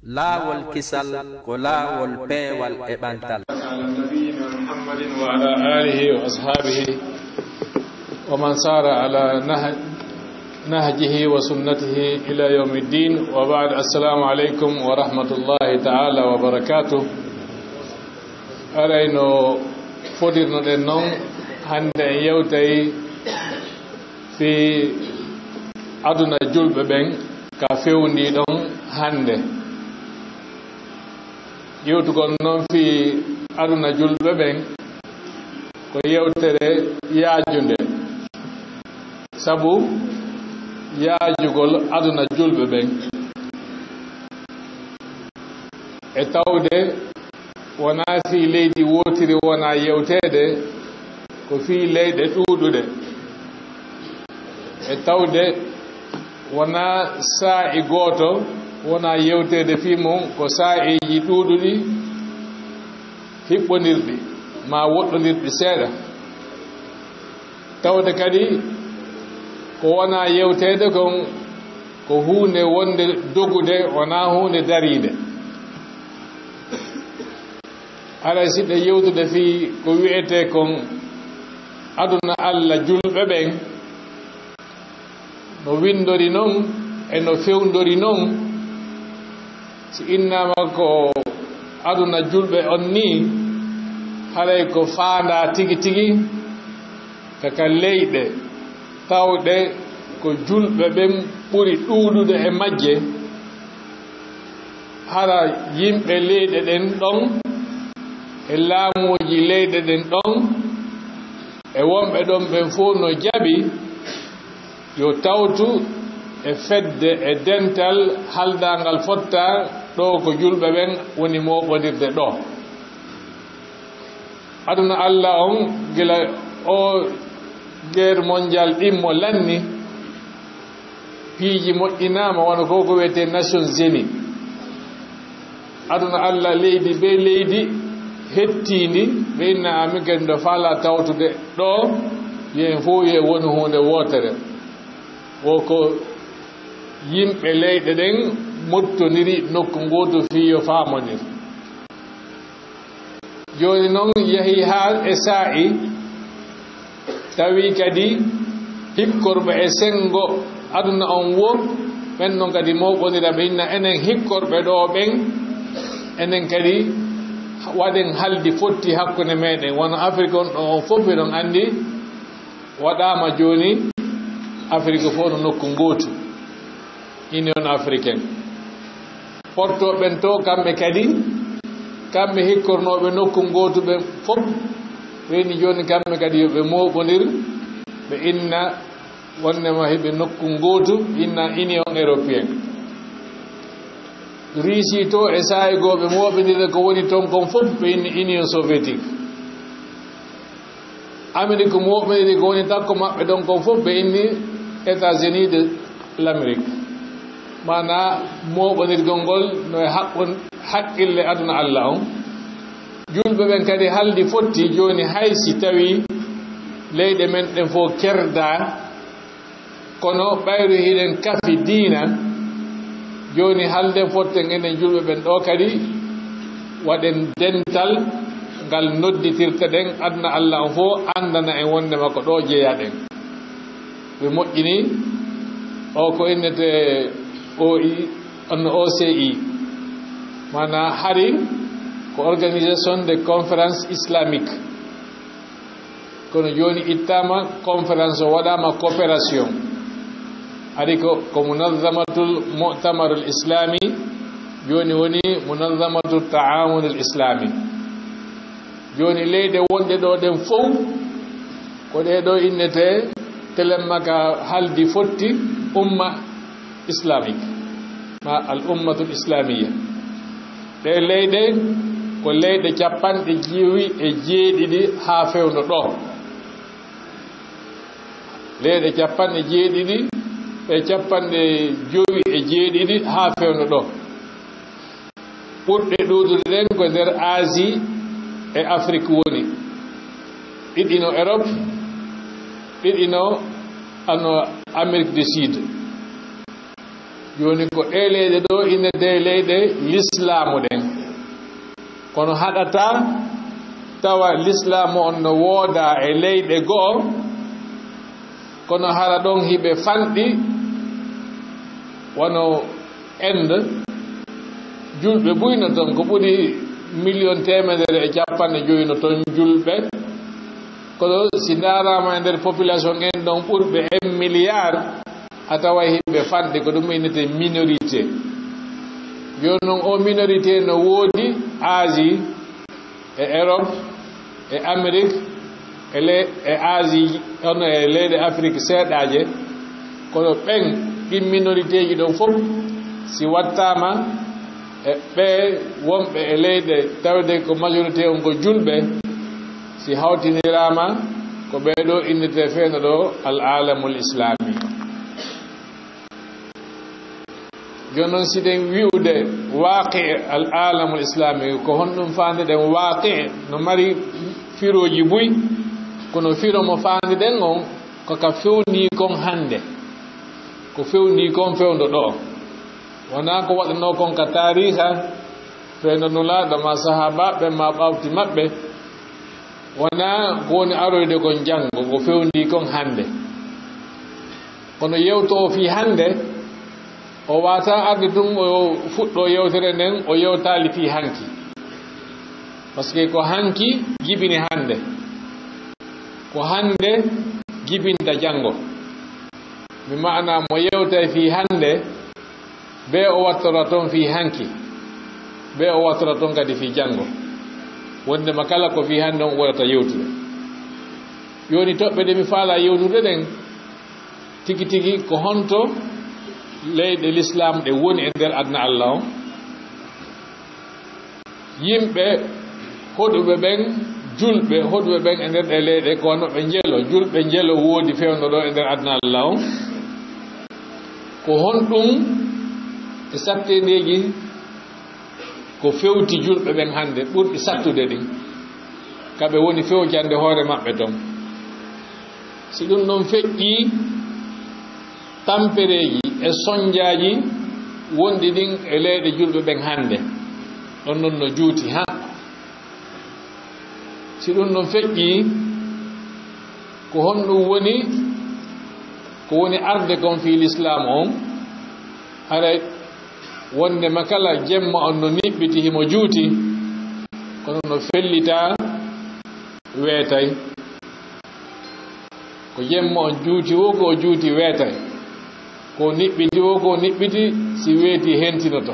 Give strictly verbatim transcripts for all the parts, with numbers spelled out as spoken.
Laawol kisal ko laawol peewal e ɓantal. على نبينا محمد وعلى آله وأصحابه ومن سار على نهج-، نهجه وسنته إلى يوم الدين، وبعد، السلام عليكم ورحمة الله تعالى وبركاته. Aray no fotirnoɗen noon, hannde en yewtay fii aduna julɓe ɓen ka fewndii ɗon hannde. Yewtugol noon fii aduna julɓe ɓen ko yewtere yaajunde, sabu yaajugol aduna julɓe ɓen e tawde wonaa fii leydi wootiri wonaa yewteede, ko fii leyɗe ɗuuɗuɗe. E tawde wonaa saa'i gooto wonaa yewteede fii mum, ko saa'iiji ɗuuɗuɗi hiɓɓondirɗi maa woɗɗondirɗi seeɗa. Tawde kadi ko wonaa yewteede kon ko huunde wonde dogude, wonaa huunde dariinde. Aray siɗɗen yewtude fii ko wi'etee kon aduna Alla julɓe ɓen, no winndori non e no fewndori non. Si innaama ko aduna julɓe on nii, haray ko faandaa tigi tigi ka, ka leyɗe tawɗe ko julɓe ɓen ɓuri ɗuuɗude e majje. Hara yimɓe leyɗe ɗen ɗon e laamuuji leyɗe ɗen ɗon e wonɓe ɗon ɓen fow no jaɓi yo tawtu e fedde e dental haldaangal fotta ɗoo ko julɓe ɓen woni mooɓondirde ɗoo. Aduna Alla on, gila oo guerre mondiale ɗimmo lanni, piiji moƴƴinaama, wano ko ko wiyetee Nations Unies. Aduna Alla, leydi bee leydi hettiindi, ɓe inna amin kadi no faalaa tawtude ɗoo, yo en fow yo en wonu huunde wootere. Wo ko yimɓe leyɗe ɗen mottondiri nokku ngootu fii yo faamondir. Jooni non yahii haa e saa'i, tawi kadi hikkorɓe e senngo aduna on woo, ɓen non kadi mooɓondira, ɓe inna enen hikkorɓe ɗoo ɓen, enen kadi waɗen haldi fotti hakkunde meɗen. Wano Afrik on ɗoo on fof hiɗon anndi, waɗaama jooni Afrik fof no nokku ngootu, Union Africaine. Porto ɓen to, kamɓe kadi, kamɓe hikkornooɓe nokku ngootu ɓen fof, ɓe inni jooni kamɓe kadi yo ɓe mooɓondir, ɓe inna wonnema hiɓe nokku ngootu, inna Union Européenne. Russie to e saa'i goo ɓe mooɓondira ko woni ton kon fof, ɓe inni Union Soviétique. Amérique mooɓondiri ko woni takko maɓɓe ɗon kon fof, ɓe inni États-Unis de l'Amérique. Maanaa mooɓondirgol ngol no e haqqun-, haqqille aduna Alla on. Julɓe ɓen kadi haldi fotti jooni, hay si tawii leyɗe men ɗen fof kerdaa, kono ɓayru hiɗen kafi diina, jooni halden fotten enen julɓe ɓen ɗoo kadi, waɗen dental ngal nodditirta ɗen aduna Alla on fof, anndana en wonndema ko ɗoo jeyaɗen. Ɓe moƴƴini o ko innetee O I, on O C I, maanaa hari ko Organisation de Conférence Islamique. Kono jooni ittaama, conférence o waɗaama coopération. Ari ko, ko Munazamatul Mu'tamarul Islami, jooni woni Munazamatul Ta'awunul Islami. Jooni leyɗe wonɗe ɗoo ɗen fow, ko ɗee ɗoo innetee telemma ka haldi fotti umma islamique, ma al ummatul islamiyya. Ɗee leyɗe ko leyɗe capanɗe jowi e jeeɗiɗi haa fewndo ɗoo. Leyɗe capanɗe jeeɗiɗi e capanɗe jowi e jeeɗiɗi haa fewndo ɗoo. Ɓurɗe ɗuuɗude ɗen ko nder Asie e Afrik woni. Ɗiɗi no Europe, ɗiɗi no, ano Amérique du Sud. Jooni ko ɗee leyɗe ɗo innetee leyɗe lislaamu ɗen. Kono haɗataa tawa lislaamu on no woodaa e leyɗe go'o, kono hara ɗon hiɓe fanɗi wano Inde, julɓe buy no ton, ko ɓuri miliyon teemedere e cappanɗe jowi no ton julɓe. Kono si ndaaraama e nder population en ɗon ɓurɓe un milliard, a taway hiɓe fanɗi, ko ɗum innetee minorité. Jooni non, o minorité no woodi Asie, e Europe, e Amérique, e le-, e Asie, hono e leyɗe Afrique seeɗaaje, kono ɓen, ɗin minoriteeji ɗon fof, si wattaama e ɓe wonɓe e leyɗe tawde ko majorité on ko julɓe, si hawtiniraama, ko ɓee ɗo innetee feewndo ɗo al alamul islami. Jooni non, si ɗen wi'ude waaqi al alamul islami, ko honɗum faandiɗen waaqi? No mari firooji buy, kono firo mo faandiɗen on ko ka fewndii kon hannde, ko fewndii kon fewndo ɗo. Wonaa ko waɗanoo kon ka taariha, fewndo Nulaaɗo maa sahaabaaɓe maa ɓawti maɓɓe, wonaa ko woni aroyde kon janngo, ko fewndii kon hannde. Kono yewtoowo fii hannde, o waawataa arde tun o fuɗɗoo yewtere nden, o yewtaali fii hanki. Parce que ko hanki jibini hannde. Ko hannde jibinta janngo. Mi maanaa mo yewtay fii hannde, bee o wattora ton fii hanki, bee o wattora ton kadi fii janngo. Wonndema kala ko fii hannde on ɓurata yewtude. Jooni toɓɓe ɗe mi faalaa yewtude ɗen, tigi tigi ko honto leyɗe lislaam ɗe woni e nder aduna Alla on? Yimɓe hoɗuɓe ɓen, julɓe hoɗuɓe ɓen e nder ɗee leyɗe, ko wano ɓe njelo, julɓe njelo woodi fewndo ɗo e nder aduna Alla on. Ko honɗum e sattendeeji ko fewti julɓe ɓen hannde ɓurɗi sattude ɗin, ka ɓe woni fewjande hoore maɓɓe ton? Si ɗum ɗon feƴƴii, tampereeji e sonjaaji wonɗi ɗin e leyɗe julɓe ɓen hannde, ɗon non no juuti, ha? Si ɗum ɗon feƴƴii, ko honɗum woni, ko woni arde kon fii lislaam on? Haray wonndema kala jemma on no niɓɓiti, himo juuti, kono no fellitaa, weetay. Ko jemma on juuti woo, ko o juuti weetay. Ko niɓɓiti woo, ko o niɓɓiti, si weeti hentinoto.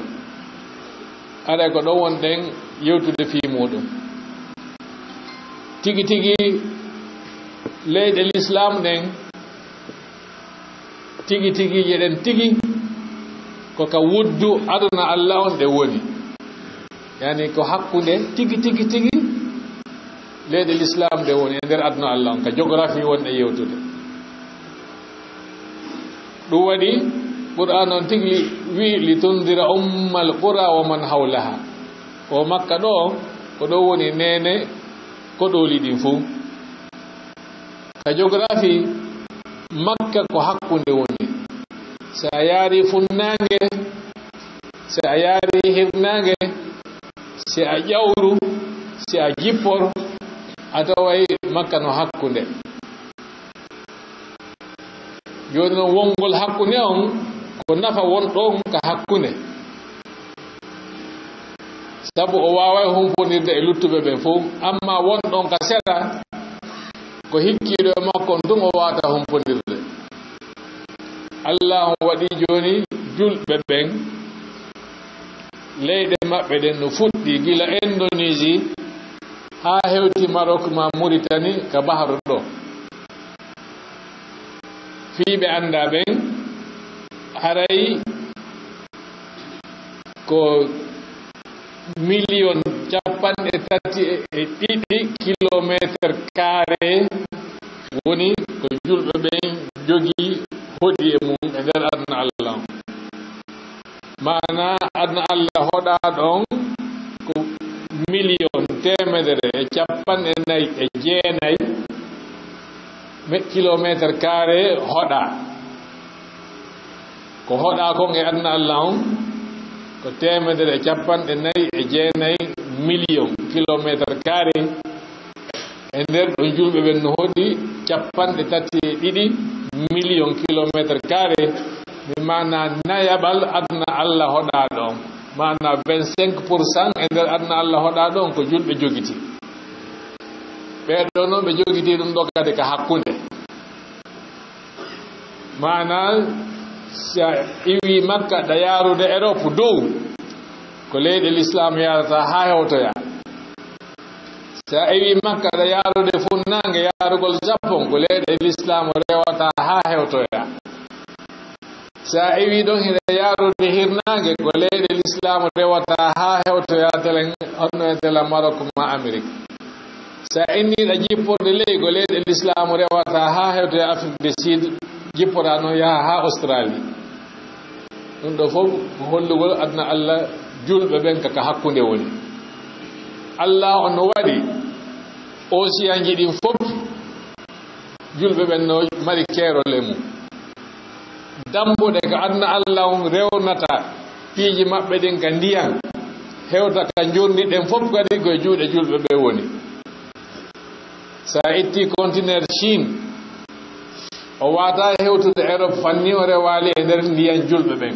Aray ko ɗon wonɗen yewtude fii muuɗum. Tigi tigi, leyɗe lislaam ɗen, tigi tigi, eɗen tigi, ko ka wuddu aduna Alla on ɗe woni. Yani ko hakkunde tigi tigi tigi leyɗe lislaam ɗe woni e nder aduna Alla on, ka géographie wonɗen yewtude. Ɗum waɗi Qur'aan on tigi wi'i: "Litundira ummal qura wa man hawlaha." O Makka ɗo, ko ɗo woni neene koɗooli ɗin fow. Ka géographie, Makka ko hakkunde woni. Si a yaari funnaange, si a yaari hirnaange, si a ƴawru, si a jippor, a taway Makka no hakkunde. Jooni non, wonngol hakkunde on ko nafa wonɗo on ka hakkunde, sabu o waaway humpondirde e luttuɓe ɓen fow, amma wonɗo on ka sera, ko hikkiiɗo e makko on tun o waawata humpondirde. Alla on waɗi jooni julɓe ɓen, leyɗe maɓɓe ɗen no fuɗɗi gila Indonesie haa hewti Maroc maa Mauritanie ka bahru ɗo. Fii ɓe anndaa ɓen, haray ko miliyon cappanɗe tati e ɗiɗi kilomeeter kaare woni ko julɓe ɓen jogii, hoɗi e mum e nder aduna Alla on. Maanaa aduna Alla hoɗaaɗo on ko miliyon teemedere e cappanɗe nayi e jeenayi me-, kilomeeter kaare hoɗaa. Ko Ko hoɗaa kon e aduna Allah on, ko teemedere e capanɗe nayi e jeenayi miliyon kilomeeter kaare. E nder ɗon, julɓe ɓen no hoɗi capanɗe tati e ɗiɗi miliyon kilomeeter kaare, mi maana nayaɓal aduna Allah hoɗaaɗo on, maana vingt-cinq pour cent e nder aduna Allah hoɗaaɗo on ko julɓe jogiti. Ɓee ɗoo non ɓe jogiti ɗum ɗoo kadi ka hakkunde. Maana, si a iwii Makka ɗa yaarude Europe dow, ko leyɗe Lislaam yaarata haa hewtoya. Si a iwii Makka ɗa yaarude funnaange, yaarugol Japon, ko leyɗe Lislaam rewata haa hewtoya. Si a iwii ɗon hiɗa yaarude hirnaange, ko leyɗe Lislaam rewata haa hewtoya telen, honno e tela Maroc maa Amérique. Si a innii ɗa jipporde ley, ko leyɗe Lislaam rewata haa hewtoya Afrique du Sud, jippora non yaha haa Australie. Ɗum ɗoo fof ko hollugol aduna Allah, julɓe ɓen ka, ka hakkunde woni. Allah on no waɗi océanji ɗin fof, julɓe ɓen no mari keerol e mum. Dambuɗe ka aduna Allah on rewnata piiji maɓɓe ɗin ka ndiyan, hewta ka njoorndi ɗen fof kadi ko e juuɗe julɓe ɓe woni. Si a ittii kontineer Chine, o waawataa hewtude Europe fanni o rewaali e nder ndiyan julɓe ɓen.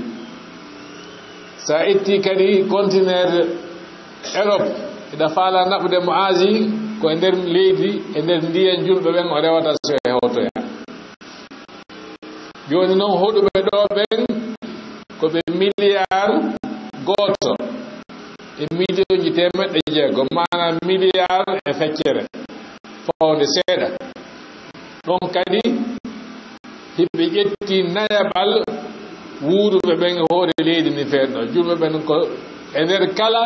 Si a ittii kadi kontineer Europe, hiɗa faalaa naɓude mo Asie, ko e nder leydi, e nder ndiyan julɓe ɓen o rewata si o hewtoya. Jooni non, hoɗuɓe ɗoo ɓen ko ɓe miliyaar gooto e miliyonji teemeɗɗe jeego, maanaam miliyaar e feccere, fawde seeɗa. Ɗon kadi, hiɓe ƴetti nayaɓal wuuruɓe ɓen e hoore leydi ndin feere ɗoo. Julɓe ɓen ko e nder kala,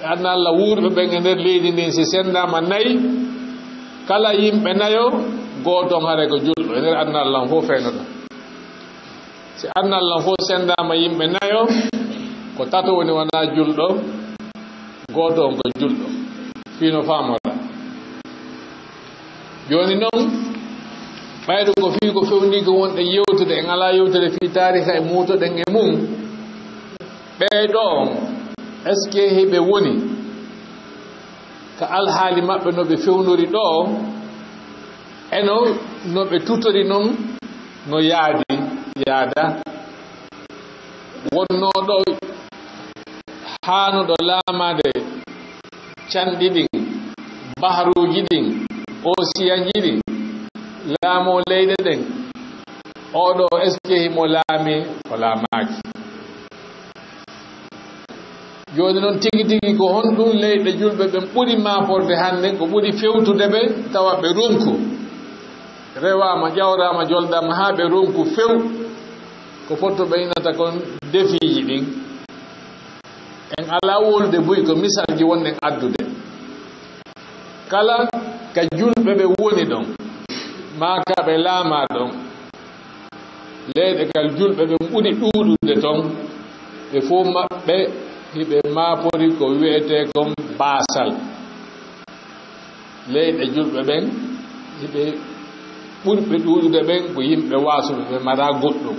aduna Allah, wuuruɓe ɓen e nder leydi ndin, si senndaama nayi, kala yimɓe nayo, gooto on haray ko julɗo e nder aduna Allah on fof feere ɗoo. Si aduna Allah on fof senndaama yimɓe nayo, ko tato woni wonaa julɗo, gooto on ko julɗo. Fii no faamora. Jooni non, ɓayde ko fii ko fewndii ko wonɗen yewtude, en alaa yewtere fii taariika e muutoɗen e mum. Ɓee ɗoo, est-ce que hiɓe woni ka alhaali maɓɓe no ɓe fewnori ɗoo? Eno, no ɓe tutori non, no yaadi, yaada. Wonnooɗo haanuɗo laamaade canɗi ɗin, baharuuji ɗin, osiyanji ɗin, laamoo leyɗe ɗen, oɗo est-ce que himo laami? O laamaaki. Jooni non, tigi tigi, ko honɗum leyɗe julɓe ɓen ɓuri maaporde hannde, ko ɓuri fewtude ɓe, tawa ɓe ronku, rewaama, ƴawraama, joldaama haa ɓe ronku few, ko fotto ɓe innata kon defiiji ɗin? En alaa wowlude buy, ko misalji wonɗen addude. Kala ka julɓe ɓe woni ɗon, maa ka ɓe laamaa ɗon, leyɗe ka julɓe ɓen ɓuri ɗuuɗude ton, ɓe fof maɓɓe hiɓe maapori ko wi'etee kon baasal. Leyɗe julɓe ɓen, hiɓe ɓurɓe ɗuuɗude ɓen ko yimɓe waasuɓe, ɓe maraa goɗɗum.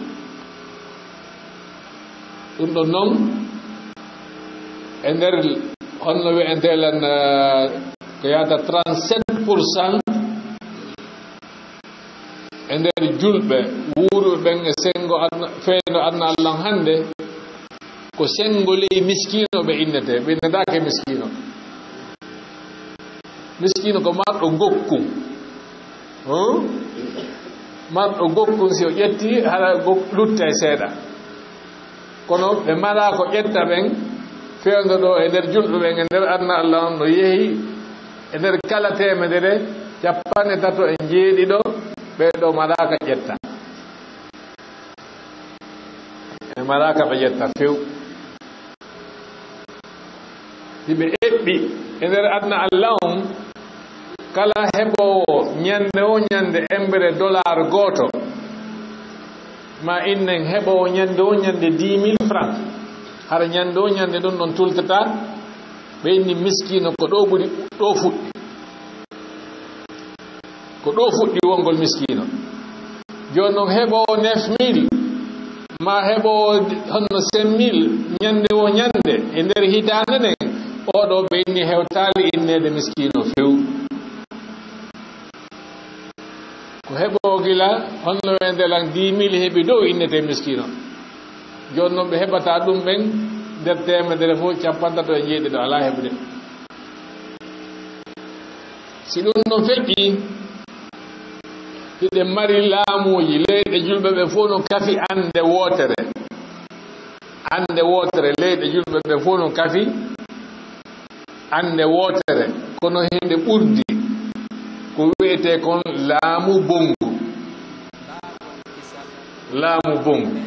Ɗum ɗon non, e nder, honno wi'entee lan, eh, ko yahata trente-sept pour cent e nder julɓe wuuruɓe ɓen e senngo aduna, feendo aduna Allah on hannde, ko senngo ley miskiino ɓe innetee, ɓe innetaake miskiino. Miskiino ko marɗo gokkun. Hum? Marɗo gokkun, si o ƴetti, hara gok-, luttay seeɗa. Kono ɓe maraa ko ƴetta ɓen, fewndo ɗoo e nder julɓe ɓen, e nder aduna Allah on, no yehi e nder kala teemedere, capanɗe tato e njeeɗiɗo, ɓee ɗoo maraa ka ƴetta. Ɓe maraa ka ɓe ƴetta few. Si ɓe eɓɓi e nder aduna Allah on, kala heɓoowo ñannde woo ñannde emmbere dollar gooto, maa innen heɓoowo ñannde woo ñannde dix mille francs, hara ñannde woo ñannde ɗum ɗon tultataa, ɓe inni miskiino ko ɗoo ɓuri, ɗoo fuɗɗi. Ko ɗoo fuɗɗi wongol miskiino. Jooni non, heɓoowo neuf mille, ma heɓo honno cinq mille ñande wo ñande e nder hitaande nden, oɗo ɓe inni hewtaali inneede miskiino few. Ko heɓo gila honno wende lan dix mille heɓi dow innete miskiino. Jooni noon ɓe heɓata ɗum ɓen nder teemedere fof capantato e jeeɗiɗo alaa heɓude. Si ɗum ɗon feƴƴi, hiɗen mari laamuuji, leyɗe julɓe ɓe fof no kafi annde wootere. Annde wootere, leyɗe julɓe ɓe fof no kafi annde wootere, kono hinde ɓurdi ko wi'etee kon laamu bonngu. Laamu bonngu.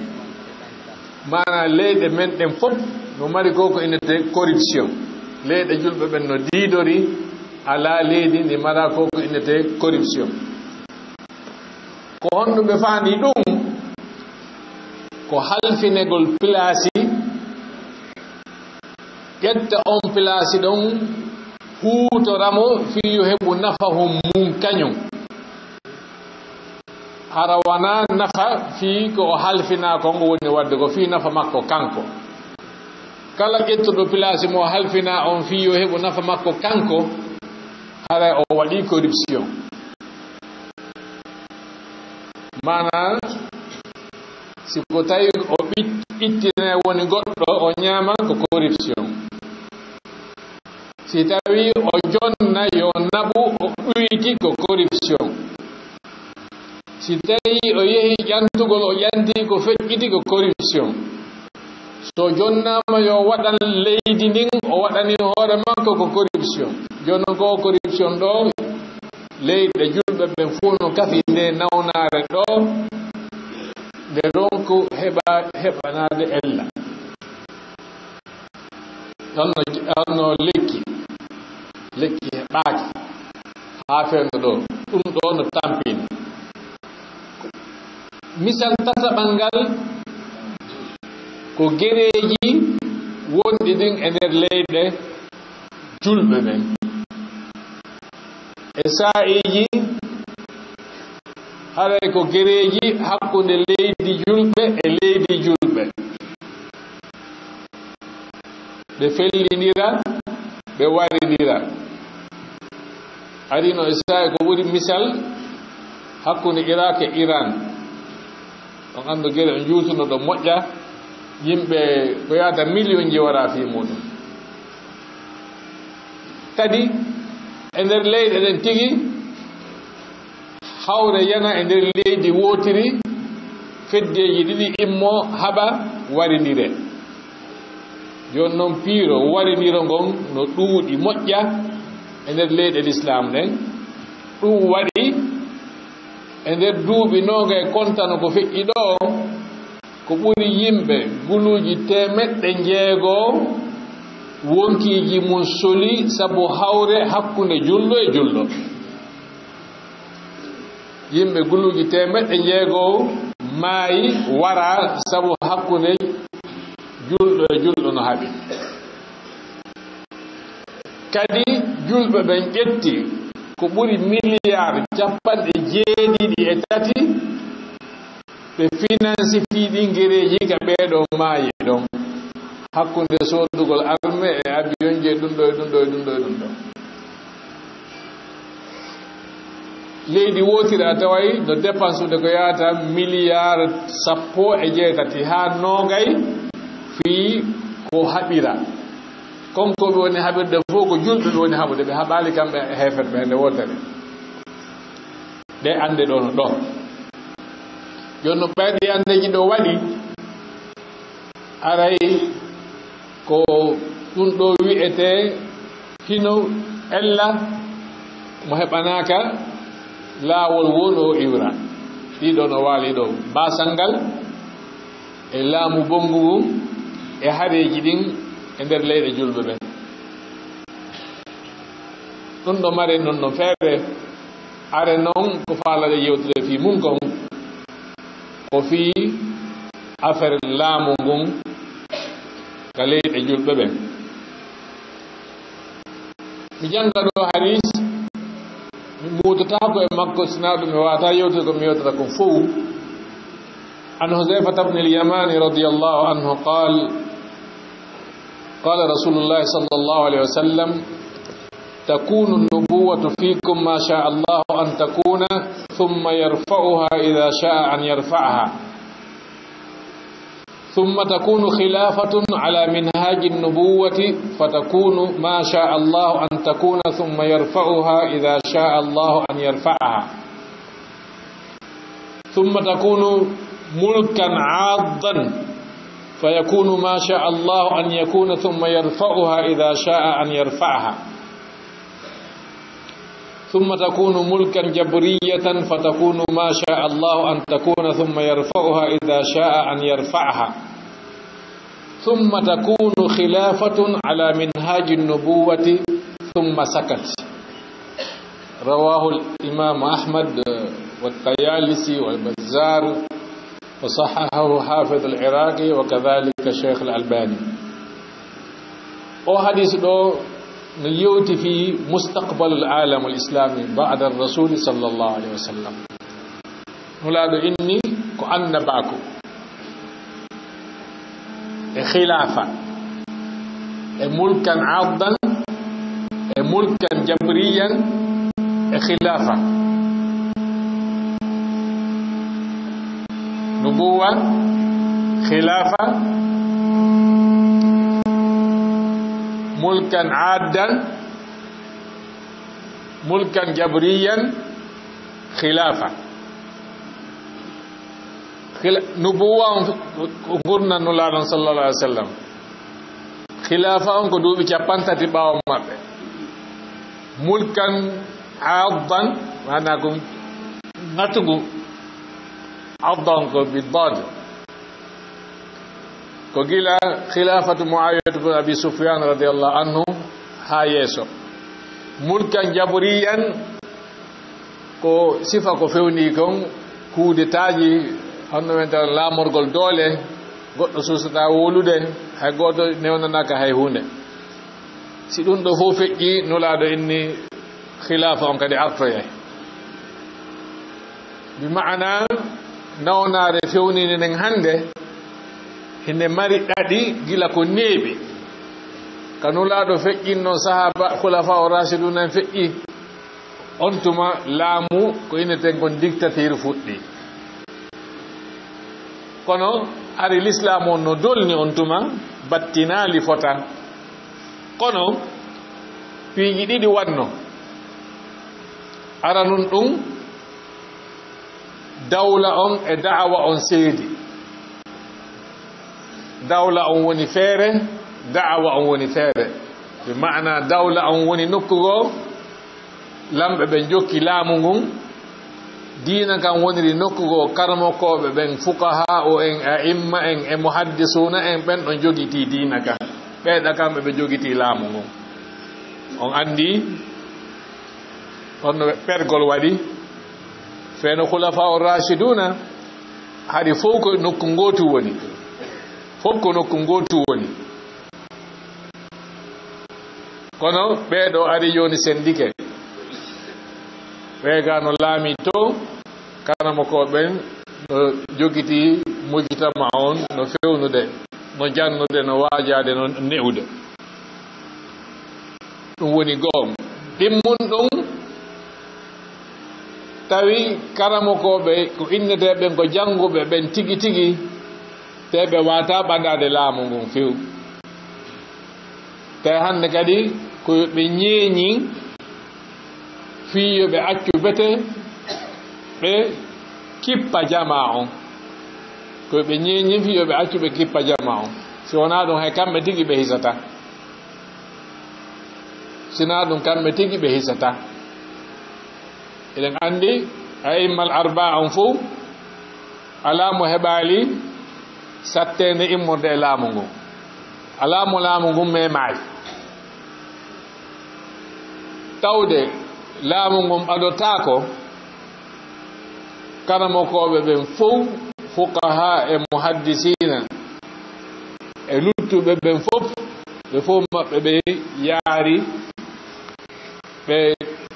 Maanaa leyɗe men ɗen fof no mari ko ko innetee corruption. Leyɗe julɓe ɓen no diidori, alaa leydi ndi maraa ko ko innetee corruption. Ko honɗum ɓe faandi ɗum? Ko halfinegol pilaasi, ƴetta on pilaasi ɗon, huutora mo fii yo heɓu nafahun mun kañun. Hara wanaa nafa fii ko o halfinaa kon woni waɗde, ko fii nafa makko kanko. Kala ƴettuɗo pilaasi mo halfinaa on fii yo heɓu nafa makko kanko, haray o waɗii corruption. Maanaa, si ko tawi o ɓit-, ittinay woni goɗɗo, o ñaaman ko corruption. Si tawi o jonna yo naɓu, o ɗuyti ko corruption. Si tawi o yehi ƴantugol, o ƴanti ko feƴƴiti ko corruption. So jonnaama yo waɗan leydi ndin, o waɗani hoore makko ko corruption. Jooni noon ko corruption ɗo, leyɗe julɓe ɓen fof no kafi nde nawnaare ɗo, nde ronku heɓa, heɓanaade ella. Ɗon no, ɗon no lekki, lekki heɓaaki haa fewndo ɗo, ɗum ɗo no tampini. Misal tataɓal ngal ko gereeji wonɗi ɗin e nder leyɗe julɓe ɓen. E saa'iiji, haray ko gereeji hakkunde leydi julɓe e leydi julɓe. Ɓe fellindira, ɓe warindira. Arino e saa'i ko ɓuri misal hakkunde Irak e Iran. On anndu gere on juutuno ɗo moƴƴa, yimɓe ko yaata miliyonji wara fii muuɗum. Kadi, e nder leyɗe ɗen tigi, hawre yana e nder leydi wootiri, feddeeji ɗiɗi immo haɓa warindire. Jooni noon, piiro warindiro ngon no ɗuuɗi moƴƴa e nder leyɗe Lislaam ɗen. Ɗum waɗi e nder duuɓi noogay kontano ko feƴƴi ɗo, ko ɓuri yimɓe guluuji teemeɗɗe njeego wonkiiji mum soli sabu hawre hakkunde julɗo e julɗo. Yimɓe guluuji teemeɗɗe njeego maayi, wara sabu hakkunde julɗo e julɗo no haɓi. Kadi, julɓe ɓen ƴetti ko ɓuri miliyaar cappanɗe jeeɗiɗi e tati, ɓe finansi fii ɗin gereeji ka ɓee ɗoo maayi ɗon, hakkunde soodugol arme e avion je ɗum ɗo e ɗum ɗo e ɗum ɗo e ɗum ɗo. Leydi wootiri a taway no dépensude ko yaata miliyaar sappo e jeetati haa noogay fii ko haɓira. Konkooɓe woni haɓirde fof ko julɓe ɓe woni haɓude, ɓe haɓaali kamɓe e heeferɓe hende wootere. Ɗe annde ɗo no ɗo. Jooni no ɓayɗe anndeeji ɗo waɗi, aray ko ɗum ɗo wi'etee hino ella mo heɓanaaka laawol woo no o iwra. Ɗiɗo no waali ɗo, baasal ngal e laamu bonngu ngun e hareeji ɗin e nder leyɗe julɓe ɓen. Ɗum ɗo mare non no feere. Are noon ko faalaɗe yewtude fii mum kon, ko fii affaire laamu ngun ka leyɗe julɓe ɓen. Mi jannga ɗo hadiis, mi muutotaako e makko, sinaa ɗum mi waawataa yewtude ko mi yewtata kon fow. عن حذيفة بن اليمان رضي الله عنه قال: قال رسول الله صلى الله عليه وسلم: تكون النبوة فيكم ما شاء الله أن تكون، ثم يرفعها إذا شاء أن يرفعها، ثم تكون خلافة على منهاج النبوة، فتكون ما شاء الله أن تكون، ثم يرفعها إذا شاء الله أن يرفعها، ثم تكون ملكا عاضا، فيكون ما شاء الله أن يكون، ثم يرفعها إذا شاء أن يرفعها، ثم تكون ملكا جبرية، فتكون ما شاء الله أن تكون، ثم يرفعها إذا شاء أن يرفعها، ثم تكون خلافة على منهاج النبوة، ثم سكت. رواه الإمام أحمد والطيالسي والبزار، وصححه حافظ العراقي وكذلك الشيخ الألباني. O hadis ɗo no yewti fi mustaqbalul alamul islami ba'da rasuli sallallahu alaihi wasallam. Nulaaɗo inni ko annabaaku, e khilaafa, e mulkan addan, e mulkan jabriyan, e khilaafa. Nubuwa, khilaafa, mulkan addan, mulkan jabriyan, khilaafa. Khila-, nubuwa on ko gurnan Nulaaɗo on sallallahu alaihi wasallam. Khilaafa on ko duuɓi cappanɗe tati ɓaawo maɓɓe. Mulkan addan, maanaa ko ŋatungu, addan ko bi dad. Ko gila khilafatu Muawiyatu bin Abi Sufyan radiyallahu anhu haa yeeso. Mulkan jaburiyan ko sifa ko fewni kon, kudetaaji, honno wiyata, laamorgol doole, goɗɗo suusataa wowlude, hay gooto newnanaaka hay huunde. Si ɗum ɗo fof feƴƴi, Nulaaɗo inni khilaafa on kadi artoyay. Bi maana nawnaare fewninde nden hannde, hinde mari ɗaɗi gila ko neeɓi. Ka Nulaaɗo feƴƴinno, sahaaba, khulafa o rashidun en feƴƴi, on tuma laamu ko inneten kon dictature fuɗɗi. Kono hari Lislaam on no dolni on tuma, battinaali fota. Kono piiji ɗiɗi wanno. Aranun ɗum, dawla on e da'awa on seedi. Dawla on woni feere, da'awa on woni feere. Bi maana dawla on woni nokku goo, lamɓe ɓen jokki laamu ngun. Diina kan woniri nokku goo, karamokooɓe ɓen, fuqahaa'u en, a'imma en, e muhaddisuuna en, ɓen ɗon jogitii diina kan. Ɓeeɗa kamɓe ɓe jogitii laamu ngun. On anndi, honno pergol waɗi? Feeno khulafa o rashiduna, hari fof ko nokku ngootu woni. Fof ko nokku ngootu woni. Kono ɓee ɗoo ari jooni senndike. Ɓee gaa no laami to, karamokooɓe ɓen no jogitii mujtama on, no fewnude, no jannude, no waajaade, no ne'ude. Ɗum woni goonga. Ɗimmun ɗum, tawi karamokooɓe ko inneteeɓe ko jannguɓe ɓen tigi tigi, te ɓe waawataa ɓadaade laamu ngun few. Te hannde kadi ko yo ɓe ñeeñi fii yo ɓe accu bete ɓe kippa jamaa on. Ko yo ɓe ñeeñi fii yo ɓe accu ɓe kippa jamaa on. Si wonaa ɗum, hay kamɓe tigi ɓe hisataa. Sinaa ɗum, kamɓe tigi ɓe hisataa. Eɗen anndi a'immal arba'a on fow, alaa mo heɓaali satteende immorde e laamu ngun. Alaa mo laamu ngun memaali. Tawde laamu ngun ɓadotaako, karamokooɓe ɓen fow, fuqahaa e muhaddisiina, e luttuɓe ɓen fof, ɓe fof maɓɓe ɓe yaari, ɓe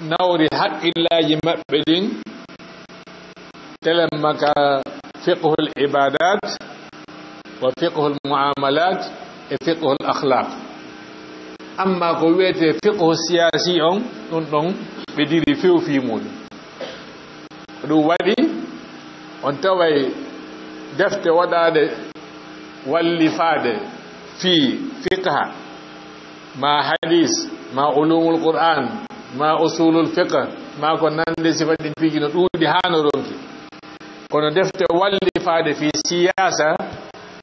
nawri haqqillaaji maɓɓe ɗin, telemma ka fiqhul ibadat, wa fiqhul muamalat, e fiqhul akhlaq. Amma ko wiyetee fiqhu siyasi on, ɗum ɗon ɓe diri few fii muɗum. Ko ɗum waɗi on taway defte waɗaaɗe wallifaade fii fiqha, ma hadis, ma ulumul Qur'an, ma usulul fiqh, ma ko nande sifa ɗin piiji no ɗuuɗi haa no ronki. Kono defte wallifaade fii siyaasa,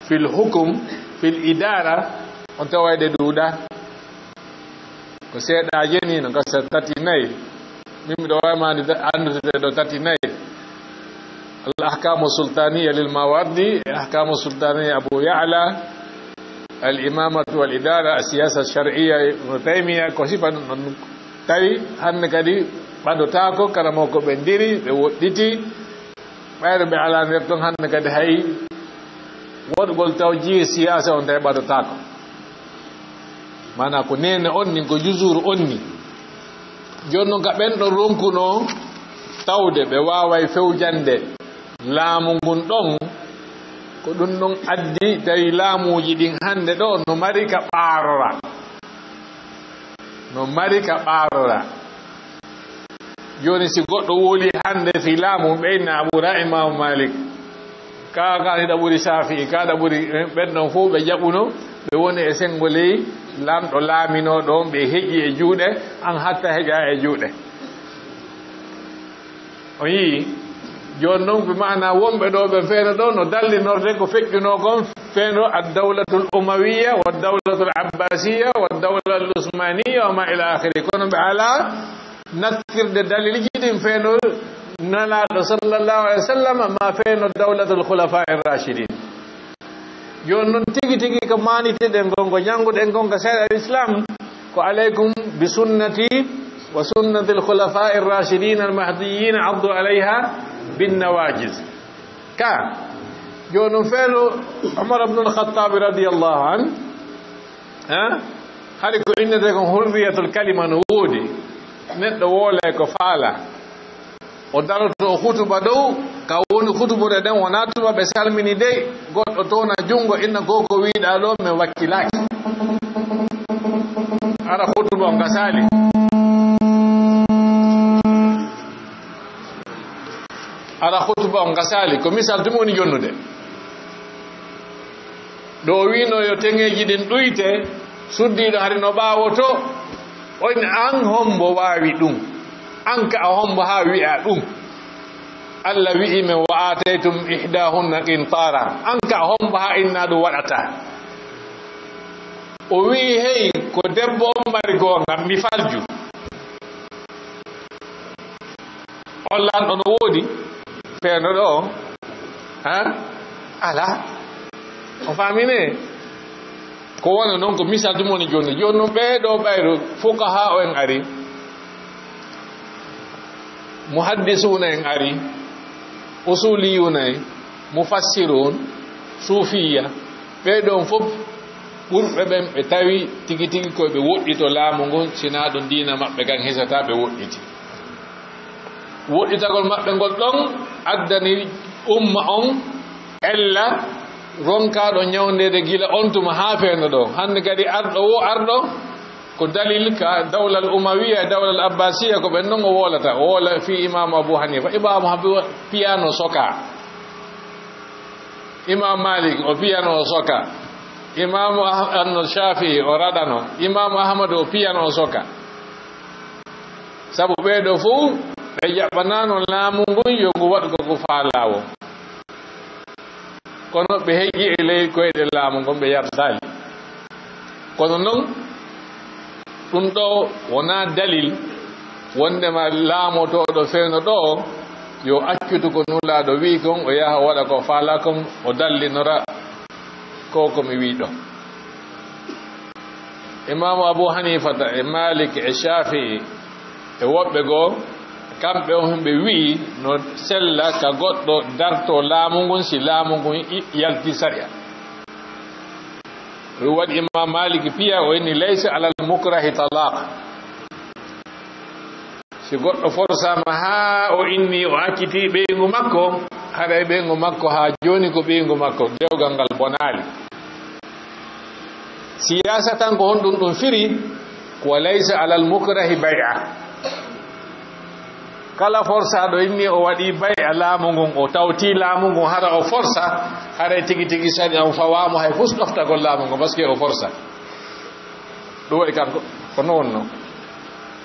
fil hukum, fil idaara, on taway ɗe ɗuuɗa. Ko seeɗa jeni no gasa tati nayi. Min miɗo waymaani anndude ɗo tati nayi. Al ahkamu sultaniya lil Mawardi, al ahkamu sultaniya Abu Ya'la, al imamatu wal idara, al siyasa shar'iyya Ibn Taymiya, ko sifa ɗum ɗon tawi hannde kadi ɓadotaako, kala mo ko ɓe ndiri, ɓe woɗɗiti, ɓayre ɓe alaa nder ton hannde kadi hay woɗgol taw jiye siyasa on tawi ɓadotaako. Maanaa ko neene on ni, ko jusuru on ni. Jooni noon ka ɓen ɗon ronkunoo tawde ɓe waaway fewjande laamu ngun ɗon, ko ɗum ɗon addi tawi laamuuji ɗin hannde ɗo no mari ka ɓaarora. No mari ka ɓaarora. Jooni si goɗɗo woli hannde fii laamu, ɓe inna a ɓura Imaamu Maalik. Kaa, kaa hiɗa ɓuri Saafi'i, kaa ɗa ɓuri, eh, ɓen ɗon fof ɓe jaɓuno, ɓe woni e senngo ley laamɗo laaminooɗo on, ɓe heƴi e juuɗe, an hatta heƴa e juuɗe. On yii? Jooni noon, ɓe maanaa wonɓe ɗo, ɓe feeno ɗo, no dallinorde ko feƴƴunoo kon, feeno ad-dawlatul umawiyya, wa dawlatul abbasiyya, wa dawlatul usmaniyya, wa ma ila akhiri. Kono ɓe alaa nattirde dalilji ɗin feeno Nulaaɗo sallallahu alaihi wasallam, ma feeno dawlatul khulafa'ir rashidin. Jooni noon tigi tigi ko maaniteɗen kon, ko jannguɗen kon ka sariya Islam, ko alaykum bi sunnati wa sunnatil khulafa'ir rashidin al mahdiyyin addu alayha bin nawajiz. Ka, jooni noon feeno Umar ibn al-Khattab radiyallahu anhu, ha? Hari ko innetee kon hurriyatul kalima no woodi. Neɗɗo woolay ko faala. O daroto o hutuba dow, ka woni hutubude ɗen, wonaa tuma ɓe salmini dey, goɗɗo towna junngo, inna ko ko wiiɗaa ɗo, mi wakkilaaki. Ara hutuba on gasaali. Ara hutuba on gasaali. Ko misal tuma woni jonnude. Ɗo o wiino yo teŋeeji ɗin ɗuyte, suddiiɗo hari no ɓaawo to, on an hombo waawi ɗum? An ka a hombo haa wi'a ɗum? Allah wi'i men, "Wa aataytum ihdahunna qintaara." An ka a hombo haa inna ɗum waɗata? O wi'i, "Hey, ko debbo on mari goonga, mi falju." On lanɗo no woodi feeno ɗo, ha? Alaa. O faamine? Ko wona noon ko misal ɗum woni jooni. Jooni noon ɓee ɗo ɓayro fuqahaa o en ari, muhaddisuuna en ari, usuliyuuna en, mufassiruun, suufiya, ɓee ɗoon fof ɓurɓe ɓen ɓe tawi tigi tigi ko ɓe woɗɗito laamu ngun, sinaa ɗum diina maɓɓe kan hisata ɓe woɗɗiti. Woɗɗitagol maɓɓe ngol ɗon addani umma on ella ronkaaɗo ñawndeede gila on tuma haa feeno ɗo. Hannde kadi arɗo wo arɗo ko dalil ka dawlal umawiya e dawlal abbasiya, ko ɓen non o woolata. O woola fii Imaamu Abu Hanifa. Imaamu Abu piyano soka. Imaamu Malik o piyano o soka. Imaamu Ah-, Anno Shafi'i o raɗano. Imaamu Ahmad o piyano o soka. Sabu ɓee ɗoo fof ɓe jaɓɓanaano laamu ngun yo ngu waɗ ko ko faalaa woo. Kono ɓe heƴi e ley koyɗe laamu ngun, ɓe yardaali. Kono noon, ɗum ɗoo wonaa dalil wonndema laamotooɗo feewno ɗoo yo accutu ko Nulaaɗo wi'i kon, o yaha o waɗa ko faalaa kon, o dallinora ko ko mi wi'i ɗoo. Imaamu Abu Hanifata e Malik e Shafi'i e woɓɓe goo, kamɓe on ɓe wi'i no sella ka goɗɗo dartoo laamu ngun si laamu ngun i-, yalti sariya. Ɗum waɗi Imam Malik piya, o inni, "Laysa alal mukrahi talaq." Si goɗɗo forsaama haa o inni o accitii ɓeyngu makko, Haray ɓeyngu makko haa jooni ko ɓeyngu makko, dewgal ngal bonaali. Siyaasa tan ko honɗum ɗum firi? Ko wa laysa alal mukrahi bay'a. Kala forsaaɗo inni o waɗi bay'a laamu ngun, o tawti laamu ngun, hara o forsa, haray tigi tigi sariya on fawaamo hay fus ɗoftagol laamu ngun, parce que o forsa. Ɗum waɗi kanko ko noon wonno.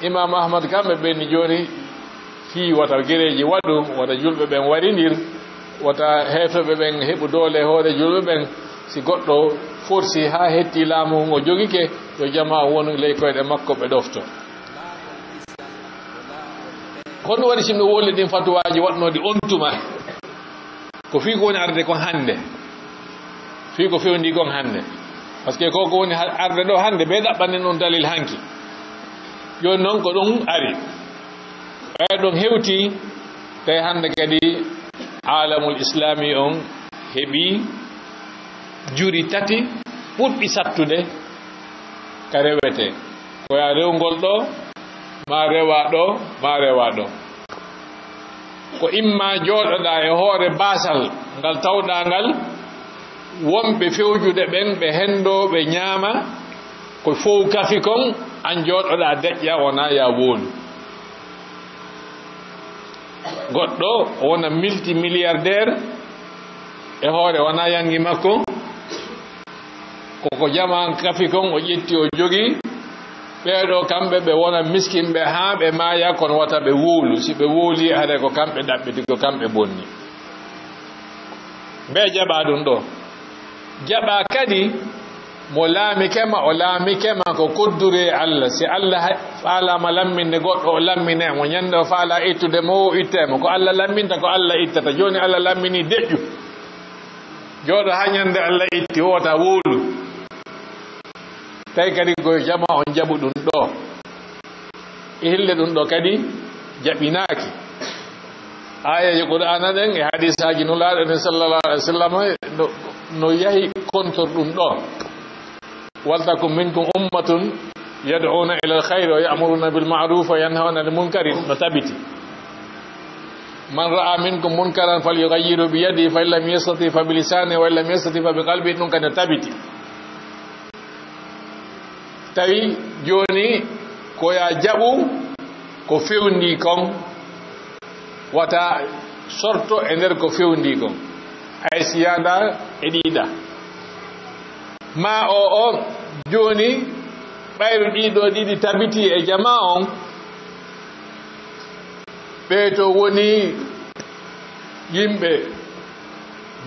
Imam Ahmad kam ɓe ɓenni jooni fii wata gereeji waɗu, wata julɓe ɓen warindir, wata heefeɓe ɓen heɓu doole e hoore julɓe ɓen. Si goɗɗo forsi haa hetti laamu ngun o jogike, yo jamaa wonu ley koyɗe makko ɓe ɗofto. Kono waɗi si mi woli ɗin fatuwaaji waɗnooɗi on tuma? Ko fii ko woni arde kon hannde. Fii ko fewndi kon hannde. Parce que ko ko woni ha-, arde ɗo hannde, ɓe ɗaɓɓanen ɗum dalil hanki. Jooni noon ko ɗum ari. Ɓay ɗum hewti, tawi hannde kadi alamul islami on heɓi juri tati ɓurɗi sattude ka rewete. Ko ya rewgol ɗo, ma rewa ɗo, ma rewa ɗo. Ko imma jooɗoɗaa e hoore baasal ngal tawɗaa ngal, wonɓe fewjude ɓen ɓe henndoo, ɓe ñaama, ko fow kafi kon, an jooɗoɗaa deƴƴa, wonaa ya wowlu. Goɗɗo o wona multimilliardaire e hoore, wonaa yangi makko, koko jamaa kafi kon o ƴetti o jogi. Ɓeeɗo kamɓe ɓe wona miskinɓe haa ɓe maaya, kono wata ɓe wowlu. Si ɓe wowli, haray ko kamɓe ɗaɓɓiti, ko kamɓe bonni. Mbe jaɓa ɗum ɗo? Jaɓa kadi mo laamike ma, o laamike ma ko kodduri e Allah. Si Allah ha-, faalaama lamminde goɗɗo, o lammine mo. Ñande o faala ittude mo, o itte mo. Ko Allah lamminta, ko Allah ittata. Jooni Allah lammini deƴƴu. Jooɗo haa ñande Allah itti, wota wowlu. Tawi kadi ko jamaa on jaɓu ɗum ɗo. E hille ɗum ɗo kadi jaɓinaaki. Aayeeje Qur'aana ɗen e hadiisaaji Nulaaɗo ɗen sallallahu alaihi wasallam no, no yahi kontor ɗum ɗo. "Waltakun minkum ummatun yad'una ila al-khayri wa ya'muruna bil ma'ruf wa yanhawna anil munkari", no tabiti. "Man ra'a minkum munkaran falyughayyirhu bi yadihi, fa in lam yastati fa bi lisanihi, wa in lam yastati fa bi qalbihi", ɗum kadi no tabiti. Tawi jooni ko ya jaɓu ko fewndi kon, wata sorto e nder ko fewndi kon. Ay si yaada e ɗiɗa. Ma o, o, jooni ɓayru ɗiɗo ɗiɗi tabiti e jamaa on, ɓe to woni yimɓe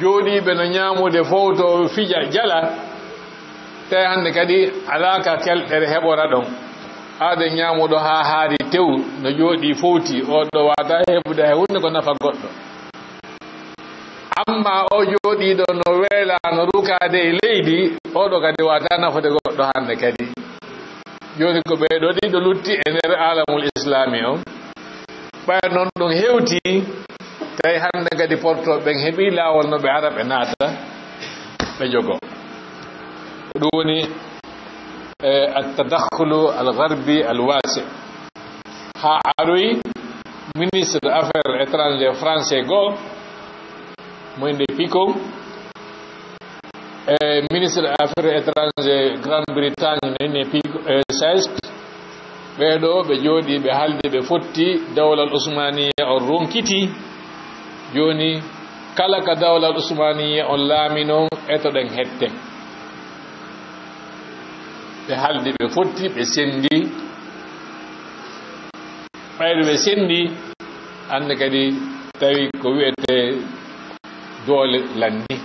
jooɗiiɓe no ñaamude fow to fija jala, tawi hannde kadi alaa ka kelɗere heɓora ɗon. Aade ñaamuɗo haa haari tew, no jooɗii fowti, o ɗo waata heɓude hay huunde ko nafa goɗɗo. Amma o jooɗiiɗo no weela, no rukaade e leydi, o ɗo kadi waata nafude goɗɗo hannde kadi. Jooni ko ɓee ɗoo ɗiɗo lutti e nder alamul islami on. Ɓay noon ɗum hewti, tawi hannde kadi portooɓe ɓen heɓi laawol no ɓe ara ɓe naata, ɓe jogo. Ko ɗum woni, eh, at-tadakhulu al-gharbi al-wasi'. Haa aroyi ministre de affaires étrangères français goo, mo innde Picot, e ministre affaires étrangères Grande-Bretagne, no innde Picot, e Saïst, ɓee ɗoo ɓe jooɗii, ɓe haaldi, ɓe fotti, dawlal Usmaniya on ronkiti. Jooni, kala ka dawlal Usmaniya on laami non, etoɗen hetten. Ɓe haaldi, ɓe fotti, ɓe senndi. Ɓayde ɓe senndi, hannde kadi tawi ko wiyetee doole lanni.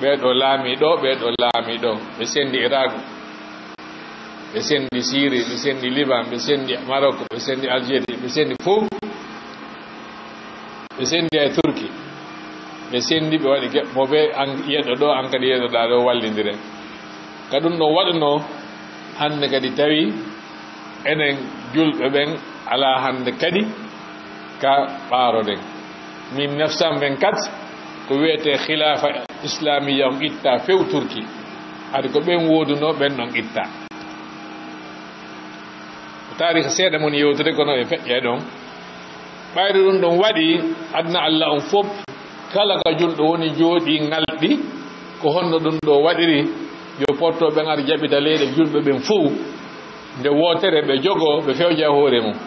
Ɓee ɗoo laami ɗoo, ɓee ɗoo laami ɗoo. Ɓe senndi Irak, ɓe senndi Syrie, ɓe senndi Liban, ɓe senndi Maroc, ɓe senndi Algérie, ɓe senndi fow. Ɓe senndi e Turki. Ɓe senndi, ɓe waɗi ge-, mo ɓe an-, yeɗɗo ɗoo, an kadi yeɗɗoɗaa ɗoo, wallindiren. Ka ɗum ɗon waɗunoo, hannde kadi tawi enen julɓe ɓen alaa hannde kadi ka ɓaaroɗen. Mille neuf cent vingt-quatre, ko wiyetee khilaafa islamiya on itta few Turki. Adi ko ɓen woodunoo, ɓen ɗon itta. Ko taariika seeɗa moni yewtude, kono e feƴƴa e ɗon. Ɓayde ɗum ɗon waɗi, aduna Allah on fof Kala ka julɗo woni jooɗii ŋalɗi, ko honno ɗum ɗo waɗiri? Yo portooɓe ɓen ar jaɓita leyɗe julɓe ɓen fow nde wootere, ɓe jogoo, ɓe fewja hoore mum.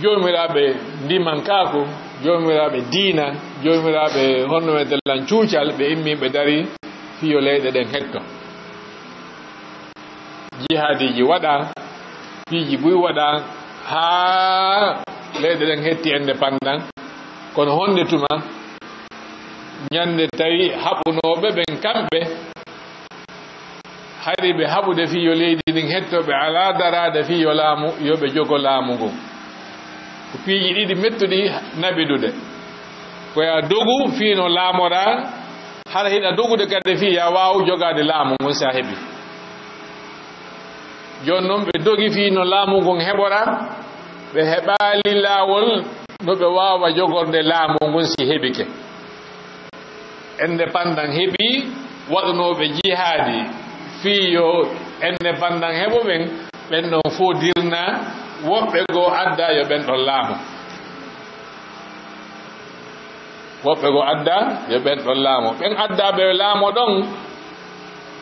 Joomiraaɓe ndimankaaku, joomiraaɓe diina, joomiraaɓe honno wi'eten lan cuucal, ɓe immii ɓe darii fii yo leyɗe ɗen hetto. Jihaadiiji waɗaa, piiji buy waɗaa, haa leyɗe ɗen hetti indépendance. Kono honde tuma, ñande tawi haɓunooɓe ɓen kamɓe, hari ɓe haɓude fii yo leydi ndin hetto, ɓe alaa daraade fii yo laamu, yo ɓe jogo laamu ngun. Ko piiji ɗiɗi mettuɗi naɓidude. Ko yo a dogu fii no laamoraa, hara hiɗa dogude kadi fii yo a waawu jogaade laamu ngun si a heɓi. Jooni non ɓe dogi fii no laamu ngun heɓoraa, ɓe heɓaali laawol no ɓe waawa jogorde laamu ngun si heɓike. Indépendance heɓii, waɗunooɓe jihaadi fii yo indépendance heɓo ɓen, ɓen ɗon fow dirnaa, woɓɓe goo addaa yo ɓen ɗon laamo. Woɓɓe goo addaa yo ɓen ɗon laamo. Ɓen addaa ɓe laamo ɗon,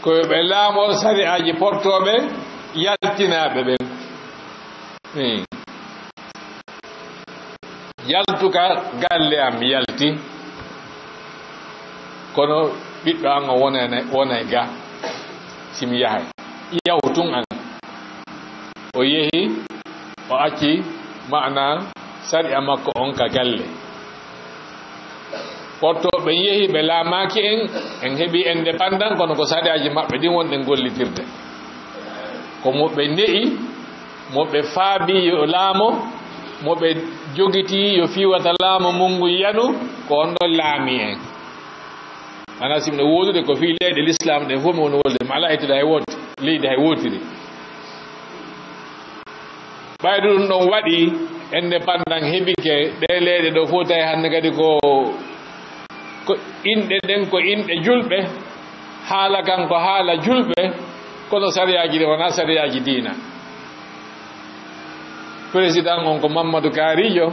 ko yo ɓe laamo sari'aaji portooɓe yaltinaaɓe ɓen. Hmm. Yaltu ka galle am, mi yalti. Kono ɓiɗɗo an o wonay, wonay ga. Si mi yahay, yahu tun an. O yehi, o acci maana sariya makko on ka galle. Porto ɓen yehi, ɓe laamaaki en, en heɓi indépendance, kono ko sariyaji maɓɓe ɗin wonɗen gollitirde. Ko mo ɓe ne'i, mo ɓe faabi yo laamo, mo ɓe jogitii yo fiiwata laamo mun ngun yanu, ko on ɗon laami en. Ana si miɗo woodude ko fii leyɗe lislaam ɗen fof mi woni wolde, mi alaa ittude hay woote, leydi hay wootiri. Ɓayde ɗum ɗon waɗi, indépendance heɓike, ɗee leyɗe ɗo fof tawi hannde kadi ko, ko inɗe ɗen, ko inɗe julɓe, haala kan ko haala julɓe, kono sariyaaji ɗi wonaa sariyaaji diina. Président on ko Mamadou Karijo,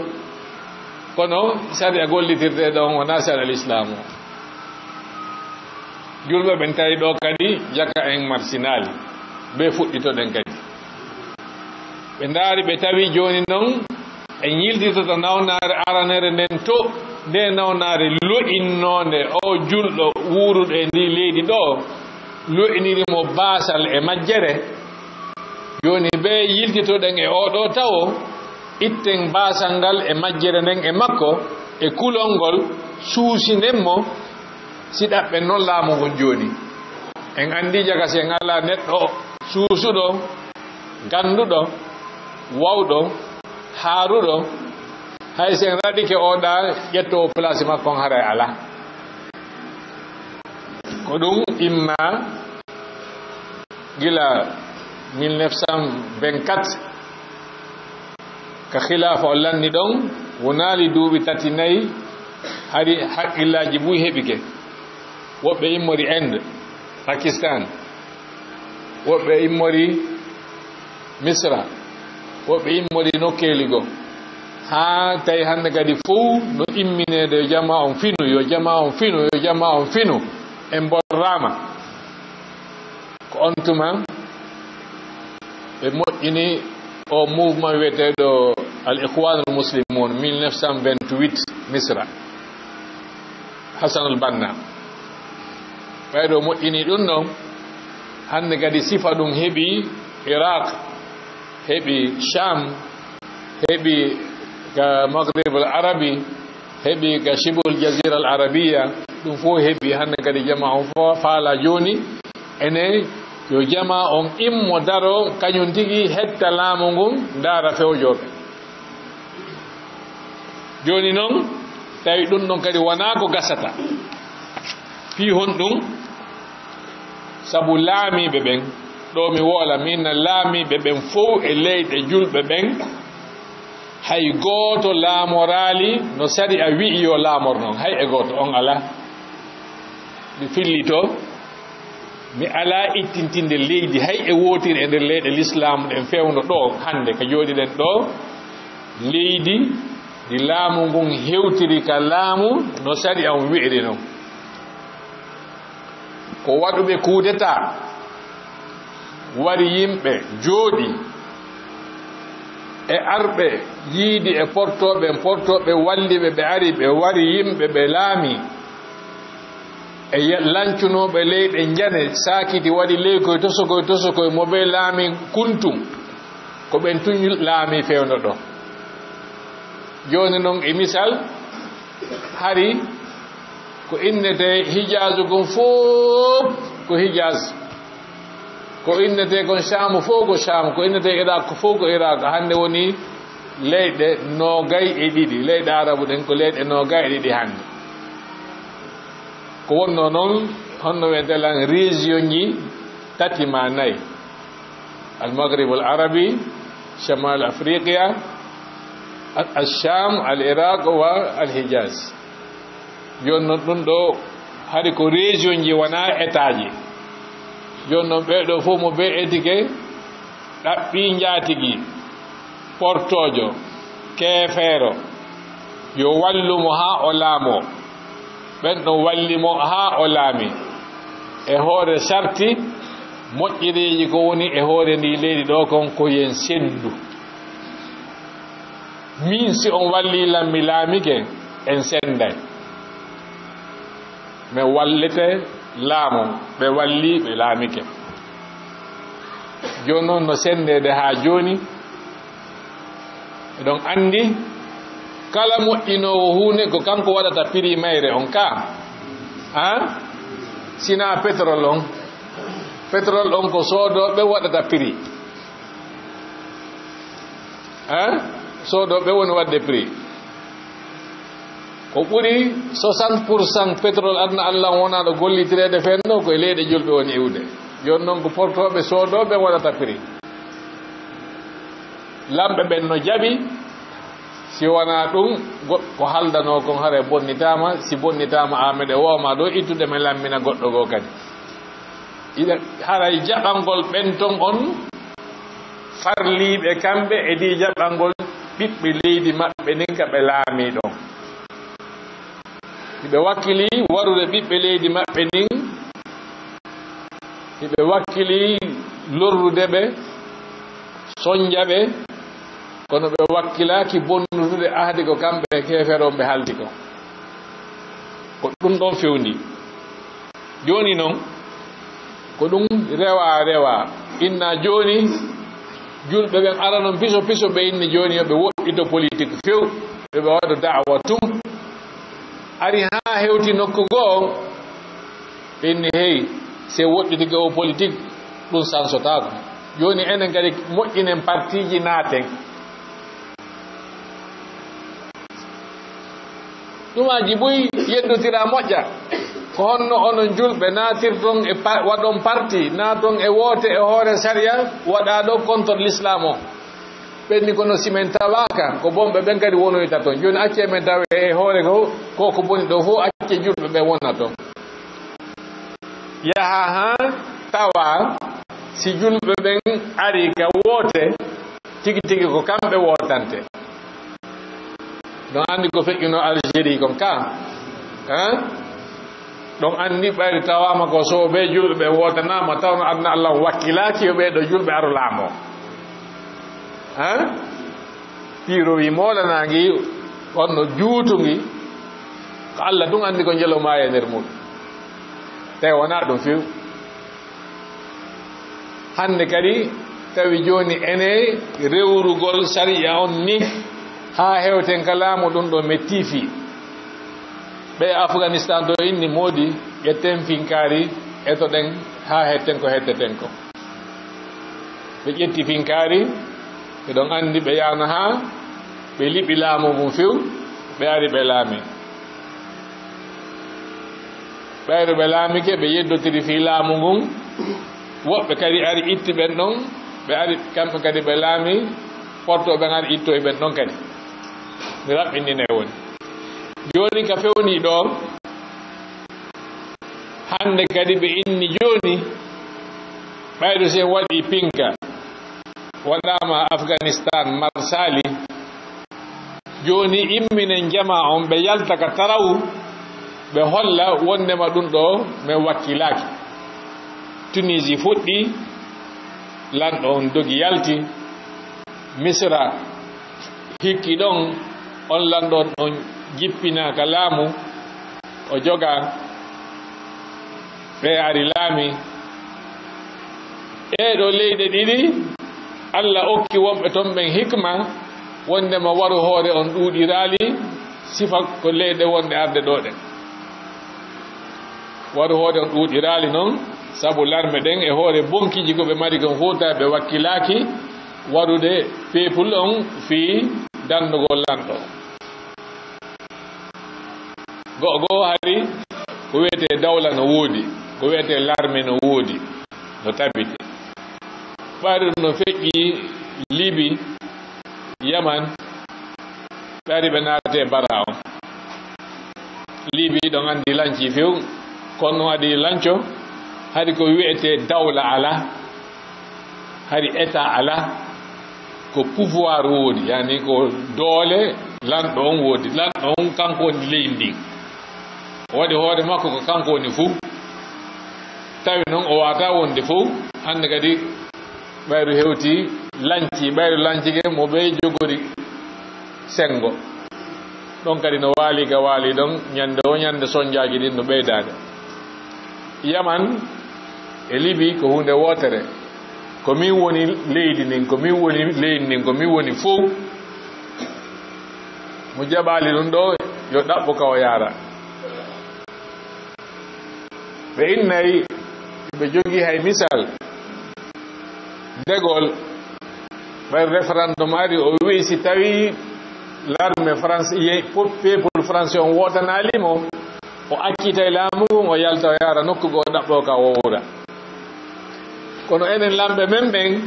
kono sariya gollitirteeɗo on wonaa sariya Lislaamu o. Julɓe ɓen tawi ɗo kadi jaka en marsinaali, ɓe fuɗɗitoɗen kadi. Ɓe ndaari, ɓe tawi jooni non en yiltitoto nawnaare aranere nden to, nde nawnaare lo'innoonde o julɗo wuuruɗo e ndi leydi ɗo, lo'iniri mo baasal e majjere. Jooni ɓe yiltitoɗen e oo ɗoo tawo, itten baasal ngal e majjere nden e makko, e kulol ngol, suusinen mo, si ɗaɓɓen non laamu ngun jooni. En anndi jaka si en alaa neɗɗo suusuɗo, gannduɗo, wawɗo, haaruɗo, hay si en raɗike oo ɗaa ƴettoowo place makko on haray alaa. Ko ɗum imma gila mille neuf cent vingt-quatre, ka khilaafa o lanni ɗon, wonaali duuɓi tati nayi, hari haqqillaaji buy heɓike. Woɓɓe immori Inde, Pakistan, woɓɓe immori Misra, woɓɓe immori nokkeeli goo. Haa tawi hannde kadi fow no immineede yo jamaa on finu, yo jamaa on finu, yo jamaa on finu. En mborraama. Ko on tuma ɓe moƴƴini o mouvement wiyeteeɗo Al Ikhwanul Muslimun, mille neuf cent vingt-huit, Misra, Hassanul Banna. Ɓayɗo moƴƴini ɗum ɗon, hannde kadi sifa ɗum heɓi Iraq, heɓi Sham, heɓi ka Maghrib al Arabi, heɓi ka Shibhul Jazira al Arabiya, ɗum fof heɓi. Hannde kadi jamaa on fof faala jooni, ene yo jamaa on immo daro, kañum tigi hetta laamu ngun, ndaara fewjooɓe. Jooni non, tawi ɗum ɗon kadi wonaa ko gasata. Fii honɗum? Sabu laamiiɓe ɓen, ɗo mi woola, min na laamiiɓe ɓen fow e leyɗe julɓe ɓen, hay gooto laamoraali no sariya wi'i yo laamor non, hay e gooto on alaa. Mi fillito, mi alaa ittintinde leydi hay e wootiri e nder leyɗe lislaam ɗen fewndo ɗo hannde ka jooɗiɗen ɗo, leydi Ndi laamu ngun hewtiri ka laamu no sariya on wi'iri non. Ko waɗuɓe kudeta wari yimɓe jooɗi e arɓe yiidi e portooɓe, portooɓe walliɓe, ɓe ari ɓe wari yimɓe ɓe laami. E ye-, lancunooɓe leyɗe njane saakiti waɗi leykoy tosokoy tosokoy mo ɓe laami kuntum. Ko ɓen tun laami fewndo ɗo. Jooni non e misal, hari ko innete Hijaazu kon fof ko Hijaaz. Ko innete kon Shaamu fof ko Shaamu. Ko innete Iraq fof ko Iraq. Hannde woni leyɗe noogay e ɗiɗi. Leyɗe Arabu ɗen ko leyɗe noogay e ɗiɗi hannde. Ko wonnoo non, honno wi'eten lan, région ji tati maa nayi. Al Maghrib al Arabi, Shamal Afriqiya, al, al Sham, al Iraq wa al Hijaz. Jooni non ɗum ɗo hari ko région ji, wonaa état ji. Jooni non ɓee ɗo fof mo bee etike ɗaɓɓii njaatigi, portoojo, keefeero, yo wallu mo haa o laamoo. Ɓen ɗon walli mo haa o laami. E hoore sarti moƴƴereeji ko woni e hoore ndii leydi ɗo kon ko yen senndu. Min si on wallii lan mi laamike, en sennday. Mi wallete laamu, ɓe wallii ɓe laamike. Jooni non no senndeede haa jooni. Eɗon anndi kala moƴƴinoowo huunde ko kanko waɗata prix mayre on ka. Haa? Sinaa pétrole on. Pétrole on ko soodooɓe waɗata prix. Haa? Soodooɓe woni waɗde prix. Ko ɓuri soixante pour cent pétrole aduna Allah wonaaɗo gollitireede fenno ko e leyɗe julɓe woni iwde. Jooni non ko portooɓe soodooɓe waɗata prix. Lamɓe ɓen no jaɓi, si wonaa ɗum, go-, ko haldanoo kon haray bonnitaama, si bonnitaama a meɗe wooma ɗo ittude mi lammina goɗɗo goo kadi. Ina haray jaɓangol ɓen ton on farliiɓe kamɓe e di jaɓangol ɓiɓɓe leydi maɓɓe ndin ka ɓe laamii ɗon. Hiɓe wakkilii warude ɓiɓɓe leydi maɓɓe ndin, hiɓe wakkilii lorrude ɓe, sonja ɓe, kono ɓe wakkilaaki bonnude ahdi ko kamɓe e keefeero on ɓe haldi kon. Ko ɗum ɗon fewndi. Jooni non, ko ɗum rewa rewa. Inna jooni, julɓe ɓen ara non piso piso, ɓe inni jooni yo ɓe woɗɗito politique few, yo ɓe waɗu da'wa tun. Ari haa hewti nokku goo, ɓe inni, hey, si woɗɗitike o politique, ɗum sansotaako. Jooni enen kadi moƴƴinen partiiji naaten. Ɗumaaji buy yeddotira moƴƴa. Ko honno onon julɓe naatirton e pa-, waɗon parti, naaton e woote e hoore sariya waɗaaɗo contre l'islam o? Ɓenni kono si men tawaaka, ko bonɓe ɓen kadi wonoyta ton. Jooni accee men tawe e hoore ko, ko ko boni ɗo fof, accee julɓe ɓen wona ton. Yaha haa tawa si julɓe ɓen ari ka woote, tigi tigi ko kamɓe wootante. Ɗon anndi ko feƴƴuno Algérie kon ka, han? Ɗon anndi ɓayri tawaama ko so ɓe julɓe ɓe wootanaama, tawno aduna Allah wakkilaaki yo ɓee ɗo julɓe aro laamoo. Han? Piiro wi moolanaangi on no juutungi, ko Allah tun anndi ko njelo maayi e nder muɗum. Tawi wonaa ɗum few. Hannde kadi, tawi jooni ene rewrugol sariya on ni, haa hewten ka laamu ɗum ɗo mettii fii. Ɓe Afganistan to inni moodi, ƴetten finkaari, etoɗen haa hetten ko hetteten ko. Ɓe ƴetti finkaari, ɓe ɗon anndi ɓe yaano haa ɓe liɓi laamu ngun few, ɓe ari ɓe laami. Ɓayru ɓe laamike, ɓe yeddotiri fii laamu ngun. Woɓɓe kadi ari itti ɓen ɗon, ɓe ari kamɓe kadi ɓe laami, porto ɓen ari ittoyi ɓen ɗon kadi. Mi raɓɓindinay woni. Jooni ka fewni ɗo, hannde kadi ɓe inni jooni, ɓayru si en waɗi pinka, waɗaama Afganistan, Marsali, Jooni imminen jamaa on, ɓe yalta ka tarawu, ɓe holla wondema ɗun ɗoo men wakkilaaki. Tunisie fuɗɗii, lanɗo on dogi yalti. Misra hikki ɗon, on lanɗo on jippinaa ka laamu, o jogaa, ɓe ari laami. Ɗee ɗoo leyɗe ɗiɗi, Alla okki wonɓe ton ɓen hikma, wondema waru hoore on ɗuuɗiraali, sifa ko leyɗe wonɗe arde ɗoo ɗen. Waru hoore on ɗuuɗiraali non, sabu larme ɗen e hoore bonkiiji ko ɓe mari kon fow tawi ɓe wakkilaaki warude peuple on fii dandugol lanɗo. Go'o goo hari ko wi'etee dawla no woodi, ko wi'etee larme no woodi, no tabiti. Ɓayru no feƴƴi Libi, Yaman, ɓe ari ɓe naati e bara on. Libi ɗon anndi lanci few, kono ɗun adii lanco, hari ko wi'etee dawla alaa, hari État alaa, ko pouvoir woodi, yani ko doole lanɗo on woodi. Lanɗo on kanko woni leydi ndin. O waɗi hoore makko ko kanko woni fow. Tawi non o waawataa wonde fow, hannde kadi ɓayru hewti lanci, ɓayru lancike mo ɓe jogori senngo. Ɗon kadi no waali ka waali ɗon, ñande o ñande sonjaaji ɗin no ɓeydaade. Yaman e Libi ko huunde wootere. Ko min woni leydi ndin, ko min woni leydi ndin, ko min woni fow. Mo jaɓaali ɗun ɗoo, yo ɗaɓɓu ka o yaara. Ɓe innay, ɓe jogii hay misal. De Gaulle, ɓay référendum ari, o wi'i si tawi l'armée France, ye-, po-, peuple français on wootanaali mo, o accitay laamu ngun, o yalta, o yaara nokku goo, ɗaɓɓoo ka o wowra. Kono enen lamɓe men ɓen,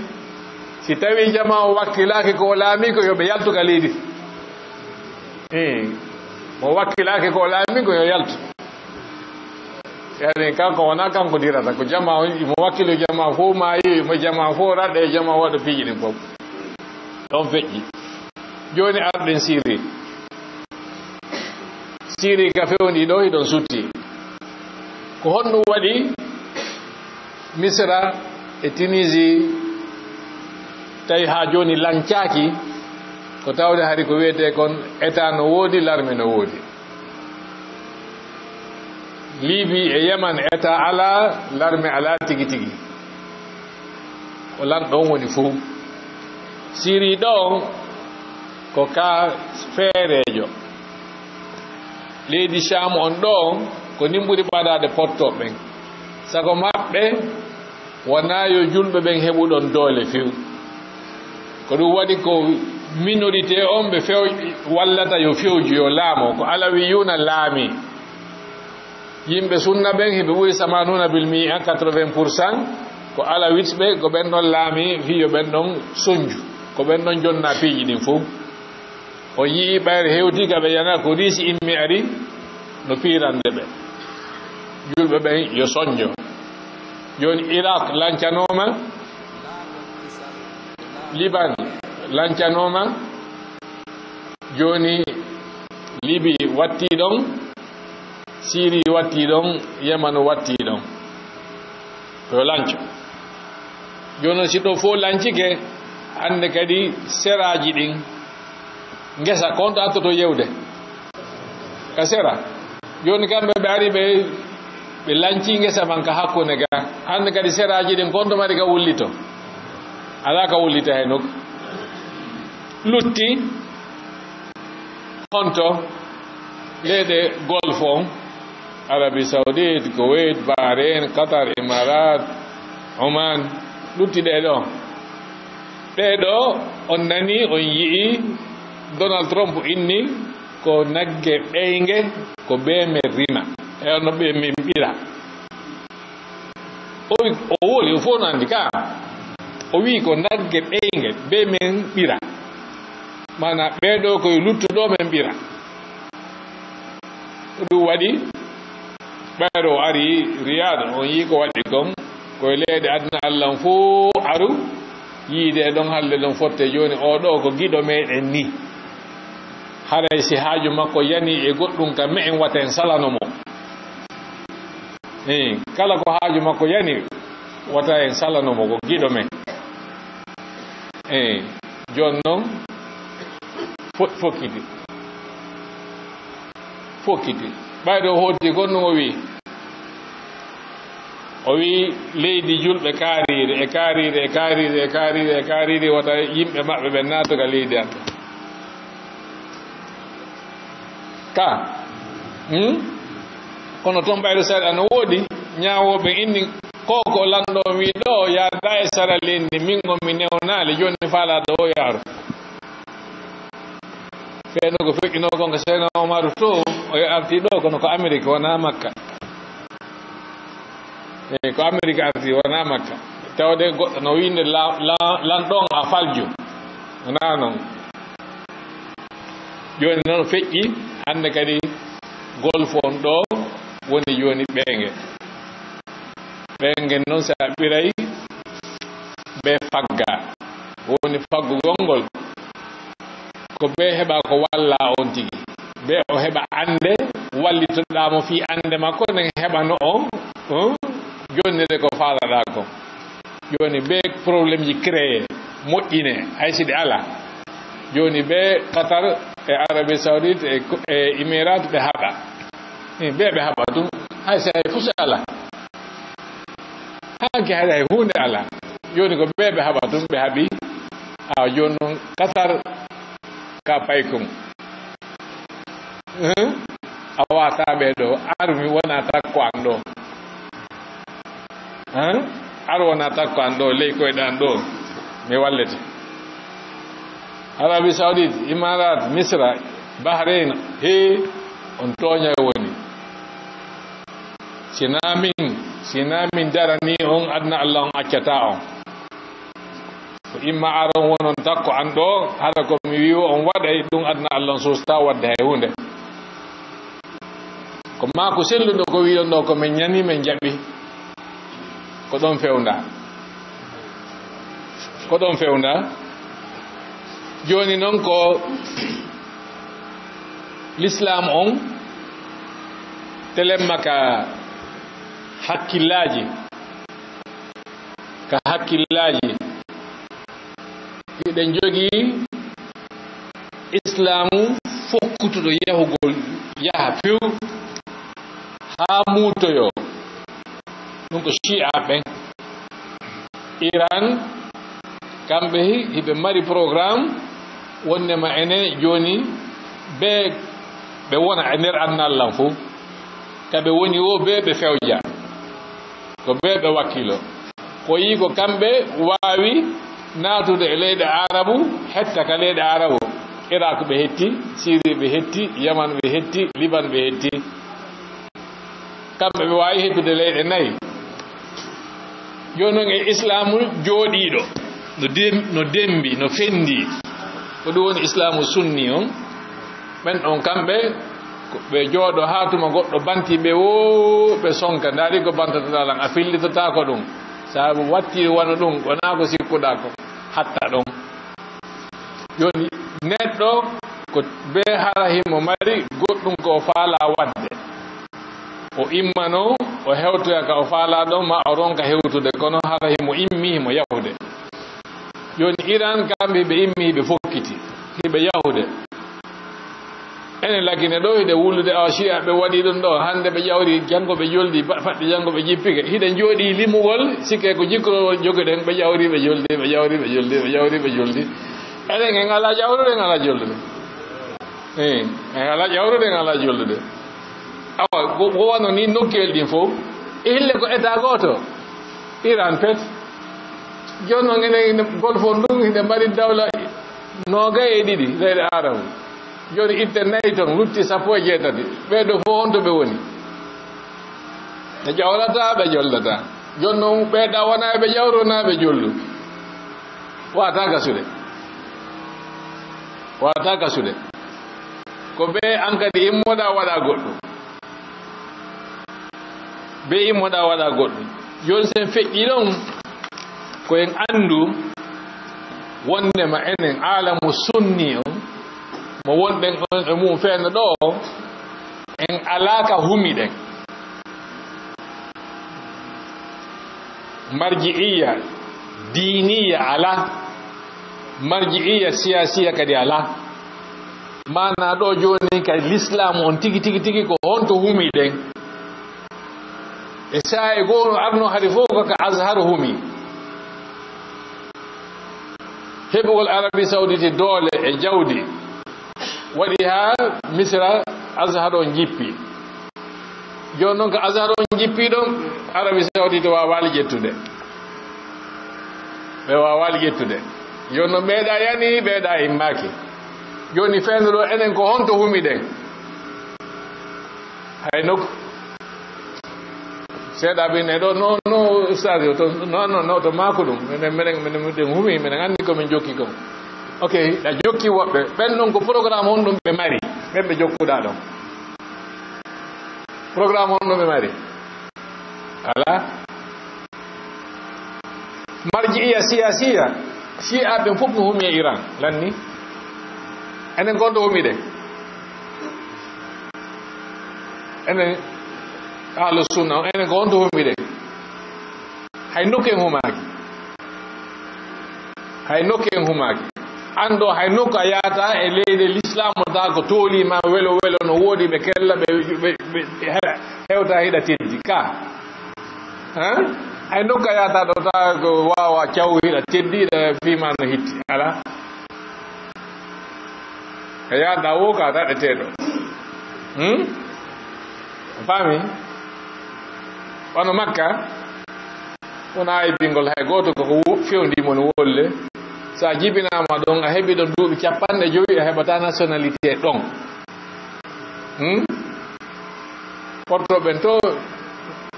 si tawi jamaa on wakkilaaki ko o laamii ko, yo ɓe yaltu ka leydi. Ee, mo wakkilaaki ko o laamii ko, yo yaltu. Yani, kanko wonaa kanko dirata, ko jamaa on, mo wakkilo jamaa fow maayi, mo jamaa fow raɗe, jamaa waɗa piiji ɗin fow. Ɗon feƴƴi. Jooni arɗen Siri. Siri ka fewndi ɗoo, hiɗon sutti. Ko honɗun waɗi Misra e Tunisie tawi haa jooni lancaaki, ko tawde hari ko wi'etee kon État no woodi, larme no woodi. Libi e Yaman, État alaa, larme alaa tigi tigi. Ko lanɗo on woni fow. Siri ɗoo ko ka feereejo. Leydi Sham on ɗoo, ko nin ɓuri ɓadaade pottooɓe ɓen. Sago maɓɓe wonaa yo julɓe ɓen heɓu ɗon doole few. Ko ɗun waɗi ko minorité on ɓe few-, wallata yo fewju, yo laamo. Ko Alawiyuuna laamii. Yimɓe sunna ɓen, hiɓe ɓuri samanuuna bil mi'a, quatre-vingts pour cent, ko Alawit ɓe, ko ɓen ɗon laamii, fii yo ɓen ɗon sonju, ko ɓen ɗon jonnaa piiji ɗin fow. O yi'i ɓayre hewti ka ɓe yana ko Riisi immi ari no piirande ɓe. Julɓe ɓen yo sonjo. Jooni Irak lancanooma, Liban lancanooma, jooni Libi wattii ɗon, Siri wattii ɗon, Yaman wattii ɗon. Ko yo lanco. Jooni si ɗoo fow lancike, hannde kadi seraaji ɗin, ngesa, ko honto attoto yewde? Ka sera. Jooni kamɓe ɓe ari ɓe, ɓe lanci ngesa man ka hakkunde ga. Hannde kadi seraaji ɗin, ko honto mari ka wullito? Alaa ka wullita he nokku. Lutti honto leyɗe Golfe on, Arabie Saoudite, Kuwait, Bahrain, Qatar, Imarat, Oman, lutti ɗee ɗoo. Ɗee ɗoo, on nanii, on yi'i Donald Trump inni ko nagge ɓeynge, ko bee men rima. E no bee men ɓira. O wi-, o woli, o fow no anndi ka. O wi'i ko nagge ɓeynge, bee men ɓira. Maanaa ɓee ɗoo ko yo luttu ɗoo men ɓira. Ko ɗun waɗi, ɓayro o ari Riyad, on yi'i ko waɗi kon, ko e leyɗe aduna Alla on fow aru, yi'ude e ɗon halle ɗon fotte. Jooni oo ɗoo ko giɗo meɗen nii. Haray si haaju makko yani e goɗɗum ka me'en, wata en salano mo. Eey, kala ko haaju makko yani, wata en salano mo, ko giɗo men. Eey, jooni noon, fo-, fokkiti. Fokkiti. Ɓayde o hooti kon ɗum o wi'i. O wi'i leydi julɓe kaariiri, e kaariiri, e kaariiri, e kaariiri, e kaariiri, wata yimɓe maɓɓe ɓe naata ka leydi an. Ka. Hmm? Kono toon ɓayde sariya no woodi, ñaawooɓe inni, ko ko lanɗo on wi'i ɗo, yaada e sara leydi, min on mi newnaali, jooni faalaaɗo o yaaru. Feno ko feƴƴunoo kon ko Seydina Umaru to, o arti ɗo, kono ko Amerik, wonaa Makka. Eey, ko Amerik arti, wonaa Makka. Tawde goɗɗo no wiinde la-, la-, lanɗo on a falju. Wonaa noon. Jooni noon feƴƴi, hannde kadi golf on ɗo woni jooni ɓeynge. Ɓeynge noon, so a ɓiray, ɓe fagga. Woni faggugol ngol. Ko ɓe heɓa ko walla on tigi. Ɓe o heɓa annde, wallitoɗaa mo fii annde makko, nden heɓano on, on, jonnire ko faalaɗaa ko. Jooni ɓe problème ji créé, moƴƴine, hay si ɗe alaa. Jooni ɓe Qatar e Arabie Saoudite e, e Émirats ɓe haɓa. Ɓe ɓe haɓa ɗum, hay si hay fus alaa. Hanki haɗa hay huunde alaa. Jooni ko ɓe ɓe haɓa ɗum, ɓe haɓi. Awa jooni noon Qatar ka paykum. Hein? A waataa ɓe ɗo, ar mi wona takko an ɗo. Hein? Ar wona takko an ɗo, ley koyɗe an ɗo. Mi wallete. Arabie Saoudite, Imarat, Misra, Bahrain, he on tooña woni. Sinaa min, sinaa min daranii on aduna, Allah on accataa on. Ko imma aron wonon takko an ɗo, hara ko mi wi'o on waɗay ɗum aduna, Allah on suusta waɗde hay huunde. Ko maa ko selluɗo ko wi'on ɗo ko min ñani, min jaɓi. Ko ɗon fewnda. Ko ɗon fewnda. Jooni noon ko Lislaam on telemma ka hakkillaaji, ka hakkillaaji. Hiɗen jogii Islaamu fokkutuɗo yahugol, yaha few haa muutoyoo. Ɗum ko Shi'a ɓen. Iran, kamɓe hi-, hiɓe mari programme wonde ma ene jooni ɓe, ɓe wona e nder annallan fof. Ka ɓe woni o, ɓe, ɓe fewja. Ko ɓe, ɓe wakkilo. Ko yi ko kamɓe waawi naatude e leyɗe Arabu, hetta ka leyɗe Arabu. Iraq ɓe hetti, Syrie ɓe hetti, Yaman ɓe hetti, Liban ɓe hetti. Kamɓe ɓe waawi hettude leyɗe nayi. Jooni noon e Islaamu jooɗiiɗo, no dem-, no dembi, no fendi. Ko ɗum woni Islaamu sunni on. Ɓen ɗon kamɓe, ko ɓe jooɗo haa tuma goɗɗo banti ɓe, woo, ɓe sonka. Ndaari ko bantataɗaa lan, a fillitotaako ɗum. Sabu watti wano ɗum, wonaa ko sikkuɗaa ko, hatta ɗon. Jooni, neɗɗo ko bee hara himo mari goɗɗum ko o faalaa waɗde. O immano, o hewtoya ka o faalaa ɗon, ma o ronka hewtude, kono hara himo immi, himo yahude. Jooni, Iran kamɓe hiɓe immi, hiɓe fokkiti, hiɓe yahude. Enen Lakine ɗo, hiɗen wullude, awa Shi'a ɓe waɗi ɗum ɗo, hannde ɓe ƴawri, janngo ɓe joldi, ba-, faɗɗi janngo ɓe jippike. Hiɗen jooɗii limugol, sikke ko jikkorowol jogiɗen, ɓe ƴawri, ɓe joldi, ɓe ƴawri, ɓe joldi, ɓe ƴawri, ɓe joldi. Enen en alaa ƴawrude, en alaa joldude. Eh, en alaa ƴawrude, en alaa joldude. Awa, ko, ko wano ni nokkeel ɗin fof, e hille ko État gooto, Iran pet. Jooni noon enen golfe on ɗum, hiɗen mari dawla noogay e ɗiɗi leyɗe Arabu. Jooni itte nayi ton, lutti sappo e jeetati. Ɓee ɗoo fof honto ɓe woni? Ɓe ƴawrataa, ɓe joldataa. Jooni noon ɓee ɗaa wonaa ɓe ƴawru, wonaa ɓe joldu. Waataa gasude. Waataa gasude. Ko ɓee an kadi immoɗaa waɗaa goɗɗum. Ɓee immoɗaa waɗaa goɗɗum. Jooni sen feƴƴi ɗon, ko en anndu wondema enen aalamu sunni on, mo wonɗen on e mum feere ɗo, en alaa ka humiɗen. Marji'iyya diiniyya alaa, marji'iyya siyaasiyya kadi alaa. Maanaa ɗo jooni kay, lislaamu on tigi, tigi, tigi ko honto humiɗen? E saa'i goo no arno hari fof ko ka Azhar humi. Heɓugol Arabie Saoudite doole e jawdi waɗi haa Misra Azhar on jippi. Jooni noon ko Azhar on jippi ɗon, Arabie Saoudite waawaali ƴettude. Ɓe waawaali ƴettude. Jooni noon ɓeeɗa yani, ɓeeɗa immaaki. Jooni feere ɗo enen ko honto humiɗen? Hay nokku. Seeɗa ɓe ne ɗo, no, no, ustaz, to, no, no, no, to maako ɗum. Minen, minen, minen, minen humi, minen anndi ko min jokki kon. Ok, ɗa jokki woɓɓe. Ɓen ɗon ko programme honɗum ɓe mari? Ɓen ɓe jokkuɗa ɗon. Programme honɗum ɓe mari? Alaa. Marji'iyya siyaasiyya, Shi'a ɓen fof no humi e Iran, lanni. Enen ko honto humiɗen? Enen Ahlu Sunna, enen ko honto humiɗen? Hay nokku en humaaki. Hay nokku en humaaki. Anndo hay nokku a yahata e leyɗe lislaamu ta ko tooliima welo welo no woodi ɓe kella ɓe, ɓe, ɓe he-, hewta hiɗa teddi ka. Hein? Hay nokku a yahata ɗo ta ko waawa caw hiɗa teddi hiɗa fiima no hitti. Alaa. A yahata wo ka daɗeteeɗo. Hmm? A faami? Wano Makka, wona aybingol hay gooto, ko ko wo-, fewndi mon wolle. So a jibinaama ɗon, a heɓi ɗon duuɓi capanɗe jowi, a heɓata nationalité ɗon. Hmm? Porto ɓen to,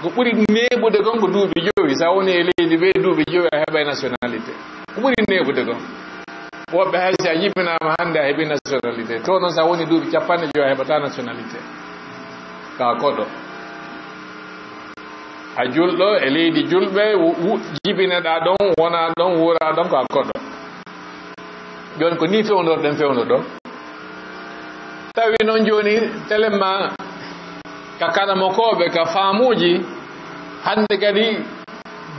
ko ɓuri neeɓude kon ko duuɓi jowi. So a woni e leydi ɓe duuɓi jowi, a heɓay nationalité. Ko ɓuri neeɓude kon. Woɓɓe hay si a jibinaama hannde, a heɓi nationalité. To noon, so a woni duuɓi capanɗe jowi, a heɓata nationalité. Ka koɗo. A julɗo e leydi julɓe, wu-, wu-, jibineɗaa ɗon, wonaa ɗon, wuuraa ɗon, ko a koɗo. Jooni ko nii fewndorɗen fewndo ɗo. Tawi noon jooni, telemma ka karamokooɓe, ka faamuuji, hannde kadi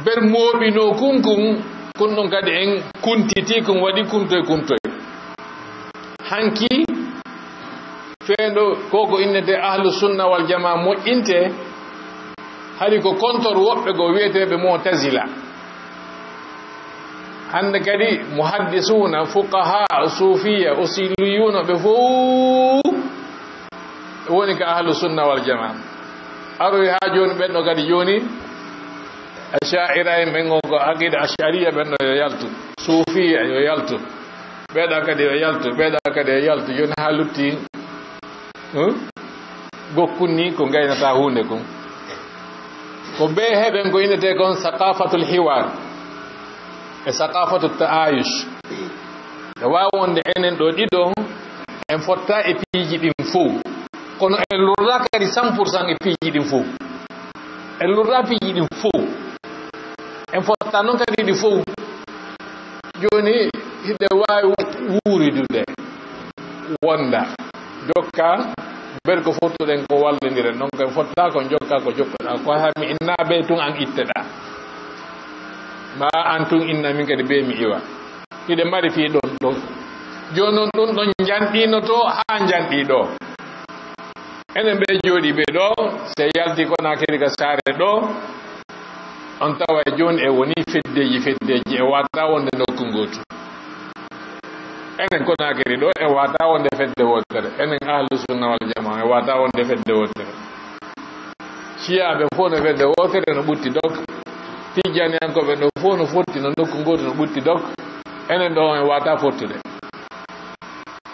ber mooɓinoo kun kun, kun ɗon kadi en kuntitii, kun waɗi kuntoy kuntoy. Hanki, fewndo ko ko innetee Ahlu Sunna wal Jamaa moƴƴintee, hari ko kontor woɓɓe goo wiyeteeɓe Mu'tazila. Hannde kadi muhaddisuuna, fuqahaa, suufiya, usuliyuuna, ɓe fof woni ka Ahlu Sunna wal Jamaa. Aroy haa jooni ɓen ɗo kadi jooni, Asha'ira en ɓen, ko aqida Ash'ariya ɓen ɗo yo yaltu. Suufiya yo yaltu. Ɓeeɗa kadi yo yaltu, ɓeeɗa kadi yo yaltu. Jooni haa lutti, hmm? Gokkun ni ko ngaynata huunde kon. Ko ɓe heɓen ko innetee kon saqafatul hiwar e saqafatu ta'ayush. E waawi wonde enen ɗo ɗiɗo en fotta e piiji ɗin fow. Kono en lorra kadi cent pour cent e piiji ɗin fow. En lorra piiji ɗin fow. En fotta noon kadi ɗi fow. Jooni hiɗe waawi wuuridude, wonda, jokka, ber ko fottuɗen ko wallondiren. Ɗon ko en fotta ko jokka ko jokkoɗaa. Ko haa mi inna be tun an itteɗaa. Ma an tun inna min kadi be mi iwa. Hiɗe mari fii ɗon ɗon. Jooni noon ɗum ɗon njanɗiinoto haa njanɗii ɗo. Enen ɓe jooɗii ɓe ɗo, si yalti Konaakiri ka saare ɗo, on tawa e jooni e woni feddeeji, feddeeji, e wata wonde nokku ngootu. Enen Konaakiri ɗo, e wata wonde fedde wootere. Enen Ahlu Sunna wal Jamaa, e wata wonde fedde wootere. Siyaaɓe fof no fedde wootere no ɓutti dok. Tijjaaniyankooɓe ɗo fof no fotti no nokku ngootu no ɓutti dok. Enen ɗo en wata fottude.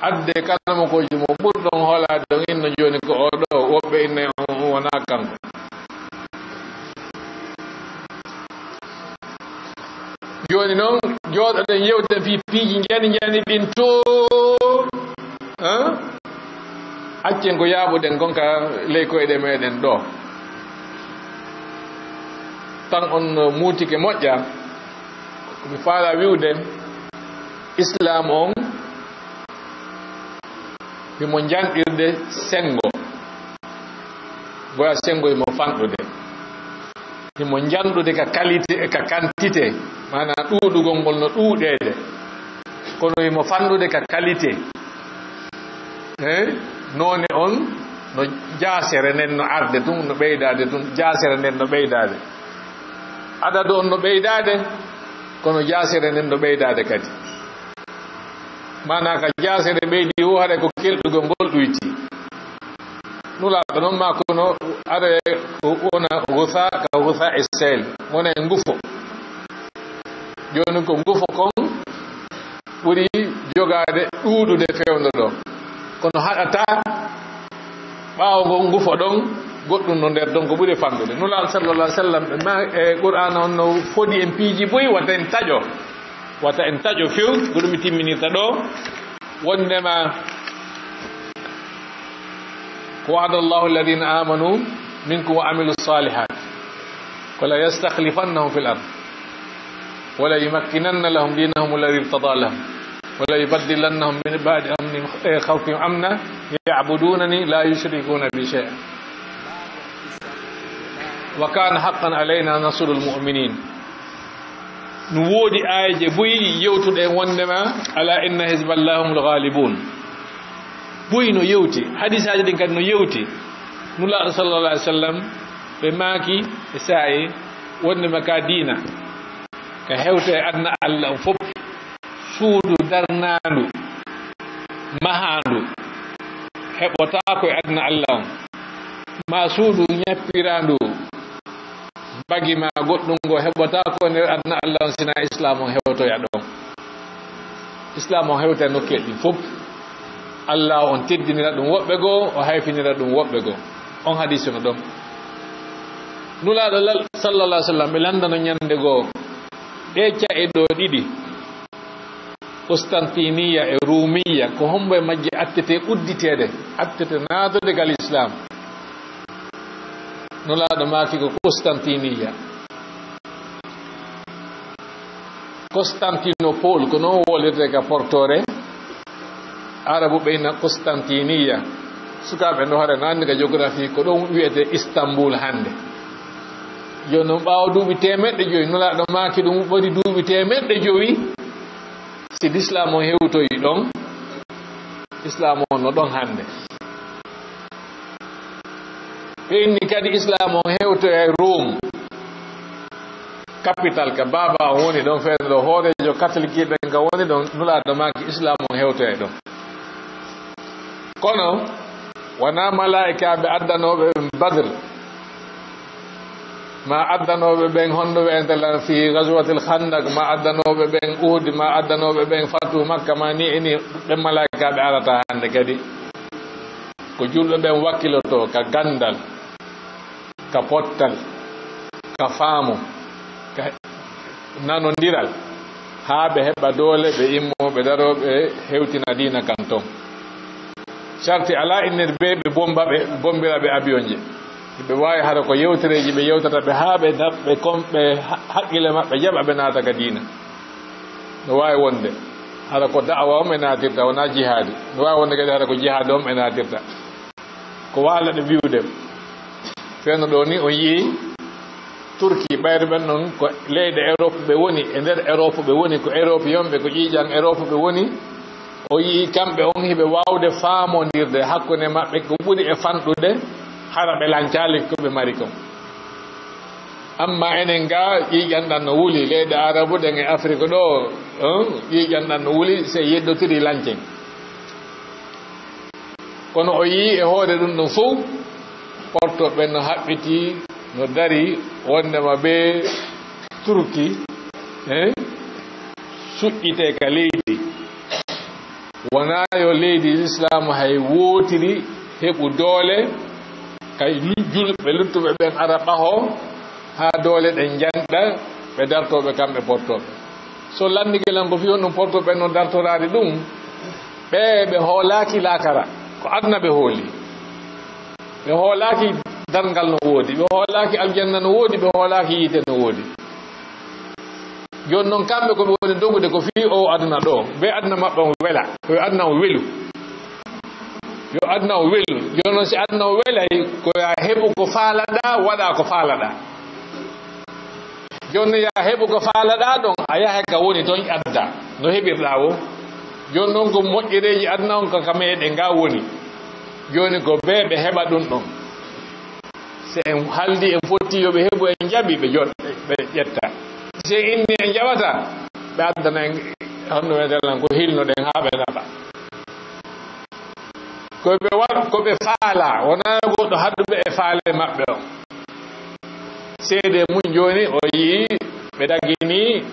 Adde kala mo kooji mo ɓurɗon hoolaade on inno jooni ko o ɗo, woɓɓe inna on wonaa kanko. Jooni noon, jooɗoɗen yewten fii piiji njani njani ɗin to, hein? Accen ko yaaɓuɗen kon ka ley koyɗe meɗen ɗo. Tan on muutike moƴƴa. Ko mi faala wi'ude, Islaam on, Himo njanɗirde senngo. Goya senngo himo fanɗude. Himo njanɗude ka qualité e ka quantité, maanaa ɗuuɗugol ngol no ɗuuɗeede. Kono himo fanɗude ka qualité. Eh? Noone on no jaasere nden no arde tun, no ɓeydaade tun, jaasere nden no ɓeydaade. Adadu on no ɓeydaade, kono jaasere nden no ɓeydaade kadi. Maanaa ka jaasere ɓeydi o, haɗa ko kelɗugol ngol ɗuyti. Nulaaɗo non maa kono aɗa wona gusa ka gusa e sel, wona e ngufo. Jooni ko ngufo kon ɓuri jogaade ɗuuɗude fewndo ɗo. Kono haɗataa ɓaawo ngon ngufo ɗon, goɗɗum no nder ɗon ko ɓuri fanɗude. Nulaaɗo sallallahu alaihi wasallam, ɓe ma-, e Qur'aana on no fodi en piiji buy, wata en taƴo. Wata en taƴo few, ko ɗum mi timminirta ɗo. Wondema, ko wa'ada Allahu alladhina amanu minkum wa amilu salihat. Ko la yastakhlifannahum fil ard. Wa la yumakkinanna lahum dinahum alladhi irtada lahum. Wa la yubaddilannahum min ba'di amnihim, eh, khawfihim amna ya'budunani la yushrikuna bi shay'a. Wa kana haqqan alaina nasrul mu'minin. No woodi aayeeje buy yewtuɗe wondema, "Ala inna hizballahi humul ghalibun." Buy no yewti, hadisaaji ɗin kadi no yewti. Nulaaɗo sallallahu alaihi wasallam, ɓe maaki e saa'i wondema ka diina, ka hewta e aduna Allah on fof. Suudu darnaandu, mahaandu, heɓotaako e aduna Allah on. Ma suudu ñappiraandu, bagi ma goɗɗum ngo heɓotaako nder aduna Allah on, sina Islam on hewtoya ɗon. Islam on hewta e nokkeeji ɗin fof. Allah on teddinira ɗum woɓɓe goo, o hayfinira ɗum woɓɓe goo. On hadisi no ɗon. Nulaaɗo lal-, sallallahu alaihi wasallam, ɓe landano ñande goo. Ɗee ca'e ɗo ɗiɗi, Constantiniya e Rumiya, ko hombo e majje attete udditeede, attete naatode gal Islam? Nulaaɗo maaki ko Constantiniya. Constantinople, ko non wolirte ka portore. Arabu ɓe ina Constantiniya. Sukaaɓe ndo hare no anndi ka géographie, ko ɗon wi'ete Istanbul hannde. Yo non ɓaawo duuɓi teemeɗɗe jowi, Nulaaɗo maaki ɗum waɗi duuɓi teemeɗɗe jowi. Si Lislaam on hewtoyi ɗon, Islaam on no ɗon hannde. Ɓe inni kadi Islaam on hewtoya e Rome, capital ka baaba on woni ɗon, fewndo ɗo hooreejo katolik ɓen ka woni ɗon, Nulaaɗo maaki Islaam on hewtoya e ɗon. Kono wonaa malaa'ikaaɓe addanooɓe ɓen Badr, ma addanooɓe ɓen honno wi'eten lan fii Ghazwatil Khandaq, ma addanooɓe ɓen Uhud, ma addanooɓe ɓen Fatu Makka, ma ni e ni, ɓen malaa'ikaaɓe arata hannde kadi. Ko julɓe ɓen wakkilotoo ka ganndal, ka pottal, ka faamu, ka nanondiral, haa ɓe heɓa doole, ɓe immoo, ɓe daroo, ɓe hewtina diina kan ton. Sarti alaa innde ɓe, ɓe bomba ɓe, bombira ɓe avion je. Ɓe waawi hara ko yewtereeji ɓe yewtata ɓe haa ɓe na-, ɓe kon-, ɓe ha-, haqqille maɓɓe jaɓa ɓe naata ka diina. No waawi wonde hara ko da'awa on ɓe naatirta, wonaa jihaadi. No waawi wonde kadi hara ko jihaadi on ɓe naatirta. Ko waalaɗo wi'ude. Fewndo ɗoo ni on yi'i Turki, ɓayru ɓen non ko leyɗe Europe ɓe woni, e nder Europe ɓe woni, ko Europeyonɓe, ko ƴiiƴan Europe ɓe woni. O yi'i kamɓe on hiɓe waawde faamondirde hakkunde maɓɓe ko ɓuri e fanɗude, hara ɓe lancaali ko ɓe mari kon. Amma enen ga, ƴiiƴan ɗan no wuli, leyɗe Arabu ɗen e Afrik ɗoo, eh, ƴiiƴan ɗan no wuli, sey yeddotiri lancen. Kono o yi'i e hoore ɗum ɗon fow, porto ɓen no haɓɓiti, no dari, wondema ɓe Turki, eh, suƴƴite ka leydi. Wonaa yo leydi Lislaam hay wootiri heɓu doole, kay lu-, julɓe luttuɓe ɓen ara ɓaho, haa doole ɗen njanɗa, ɓe dartoo ɓe kamɓe portooɓe. So lanndike lan ko fii honɗum portooɓe ɓen no dartoraade ɗum, ɓe, ɓe hoolaaki laakara, ko aduna ɓe hooli. Ɓe hoolaaki darngal no woodi, ɓe hoolaaki aljanna no woodi, ɓe hoolaaki yiite no woodi. Jooni non kamɓe ko ɓe woni dogude ko fii oo aduna ɗoo, ɓe aduna maɓɓe on wela, ko yo aduna on welu. Yo aduna o welu. Jooni noon, si aduna o welay, ko yo a heɓu ko faalaɗaa, waɗa ko faalaɗaa. Jooni noon, yo a heɓu ko faalaɗaa ɗon, a yaha ka woni toon, adda no heɓirɗaa woo. Jooni noon, ko moƴƴereeji aduna on, ko ka meeɗen ga woni. Jooni ko ɓe, ɓe heɓa ɗum ɗon. Si en haaldi, en fotti yo ɓe heɓu, en jaɓi, ɓe jot-, ɓe ƴetta. Si en inni en jaɓata, ɓe addana en, honno wiyetee lan, ko hilnoɗen haa ɓe nafa. Ko ɓe wa-, ko ɓe faalaa, wonaa goɗɗo haɗuɓe e faale maɓɓe on. Seede mun jooni, o yi'i ɓe dagini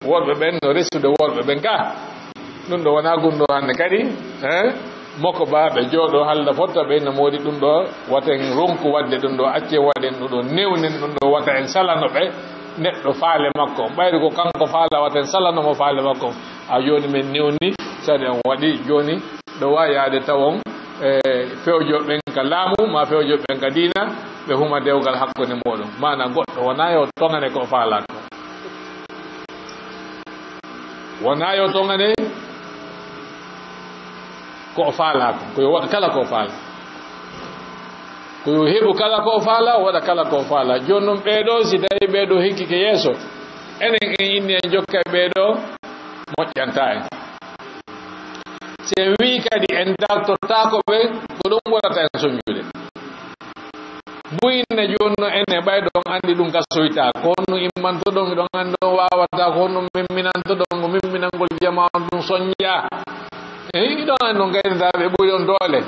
worɓe ɓen no resude worɓe ɓen ka. Ɗum ɗo wonaa gunndoo hannde kadi, eh? Moko ba ɓe jooɗoo halda fotta ɓe no moodi ɗum ɗo, waten ronku waɗde ɗum ɗo, accen waɗen ɗum ɗo, newnen ɗum ɗo, wata en salano ɓe neɗɗo faale makko on. Ɓayri ko kanko faala, wata en salano mo faale makko on. A jooni men newni, sari on waɗi jooni ɗo waawi yaade tawon, e, fewjooɓe ɓen ka laamu, ma fewjooɓe ɓen ka diina, ɓe huma dewgal hakkunde mooɗon. Maana goɗɗo wonaa yo toŋane ko o faalaa ko. Wonaa yo toŋane ko o faalaa ko. Ko yo waɗ kala ko o faalaa. Ko yo heɓu kala ko o faalaa, o waɗa kala ko o faalaa. Jooni non ɓee ɗoo, si tawii ɓee ɗoo hikkike yeeso, enen en inni en jokka e ɓee ɗoo, moƴƴantaa en. Si en wi'i kadi en dartotaako ɓe, ko ɗum waɗata en soñude. Mbuyinna jooni no enen ɓay ɗon anndi ɗum gasoytaa. Ko honno immantoɗon, hiɗon anndi on waawataa, ko honno memminantoɗon, ko memminangol jamaa on ɗum soñjaa. E hiɗon anndi on gaynataa ɓe ɓuri on doole.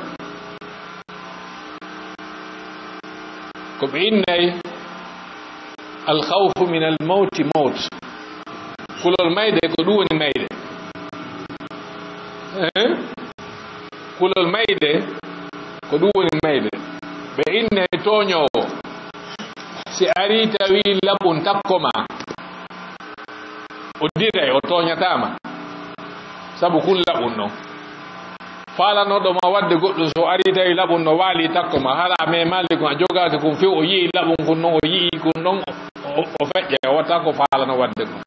Ko ɓe innay Al khawfu min al mawti mawt. Kulol mayde ko ɗum woni mayde. Eh? Kulol mayde ko ɗum woni mayde. Ɓe innay tooñoowo. Si arii tawi laɓun takko ma, o diray, o tooñataa ma. Sabu kun laɓun non. Faalanooɗo ma waɗde goɗɗum, so arii tawi laɓun no waali takko ma, hara a memaali kun, a jogaaki kun few, o yi'i laɓun kun non, o yi'i kun non, o, o feƴƴa, o watta ko faalano waɗde kon.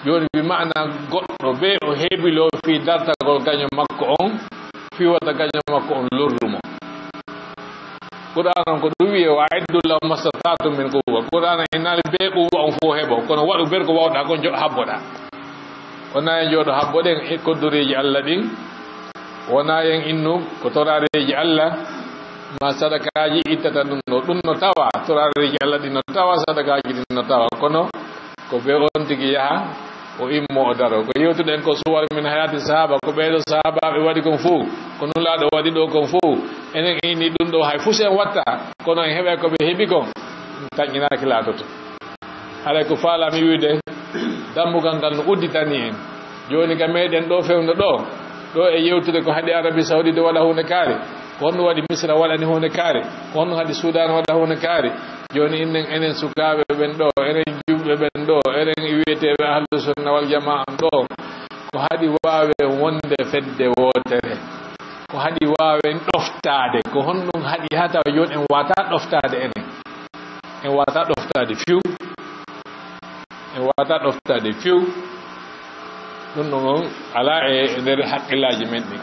Jooni bi maana goɗɗo be o hebiloo fii dartagol gaño makko on, fii wata gaño makko on lorru mo. Qur'aana on ko ɗum wi'e, "Wa a'iddu lahum mastata'tum min quwwa." Qur'aana innaali be quwwa on fof heɓo, kono waɗu ber ko wawɗaa kon jo-, habboɗaa. Wonaa en jooɗo habboɗen e koddoreeji Alla ɗin, wonaa en innu ko toraareeji Alla, ma sadakaaji ittata ɗum ɗo. Ɗum no tawa, toraareeji Alla ɗin no tawa, sadakaaji ɗin no tawa. Kono ko be on tigi yaha, o immo, o daro. Ko yewtuɗen ko suwar min hayati sahaba, ko ɓeeɗo sahabaaɓe waɗi kon fof, ko Nulaaɗo waɗi ɗo kon fof. Enen en inni ɗum ɗo hay fus en watta, kono en heɓay ko ɓe heɓi kon, taƴƴinaaki laatoto. Haray ko faalaami wi'ude, dammugal ngal no udditani en. Jooni ka meɗen ɗo fewndo ɗo, ɗo e yewtude ko haɗi Arabie Saoudite waɗa huunde kaari, ko honno waɗi Misra waɗani huunde kaari, ko honno haɗi Sudan waɗa huunde kaari. Jooni innen enen sukaaɓe ɓen ɗo, enen juɓɓe ɓen ɗo, enen e wi'eteeɓe Ahlu Sunna wal Jamaa on ɗo, ko haɗi waawen wonde fedde wootere? Ko haɗi waawen ɗoftaade? Ko honɗum haɗi haa tawa jooni en waawataa ɗoftaade enen? En waawataa ɗoftaade few. En waawataa ɗoftaade few. Ɗum ɗon on alaa e nder haqqillaaji men ɗin.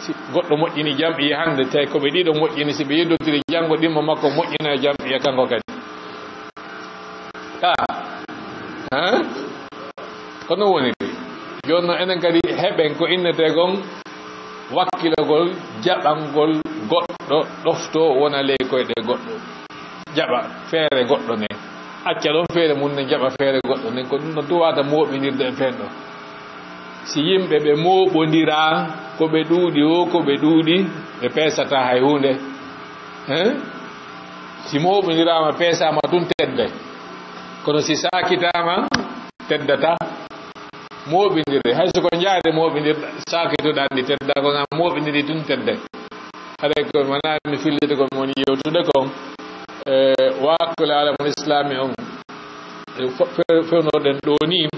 Si goɗɗo moƴƴini jam'iya hannde, tawi ko ɓe ɗiɗo moƴƴini, si ɓe yeddotiri janngo, ɗimmo makko moƴƴina jam'iya kanko kadi. Ka? Hein? Ko non woniri. Jooni non enen kadi heɓen ko innetee kon wakkilagol, jaɓangol goɗɗo, ɗoftoo wona ley koyɗe goɗɗo. Jaɓa feere goɗɗo nden. Acca ɗon feere mun nden, jaɓa feere goɗɗo nden. Ko ɗum no tuwaata mooɓindirde e feen ɗo. Si yimɓe ɓe mooɓondiraa, ko ɓe ɗuuɗi woo, ko ɓe ɗuuɗi, ɓe peesataa hay huunde. Hein? Si mooɓondiraama, peesaama tun, tedday. Kono si saakitaama, teddataa. Mooɓindire, hay so ko njaare mooɓindirɗa, saakitoɗaa ndi, teddaa, kono a mooɓindiri tun, tedday. Haray ko wonaa mi fillitagol mi woni yewtude kon, e, wakkule alamul islami on, e, fe-, fe-, fewnoɗen ɗo ni,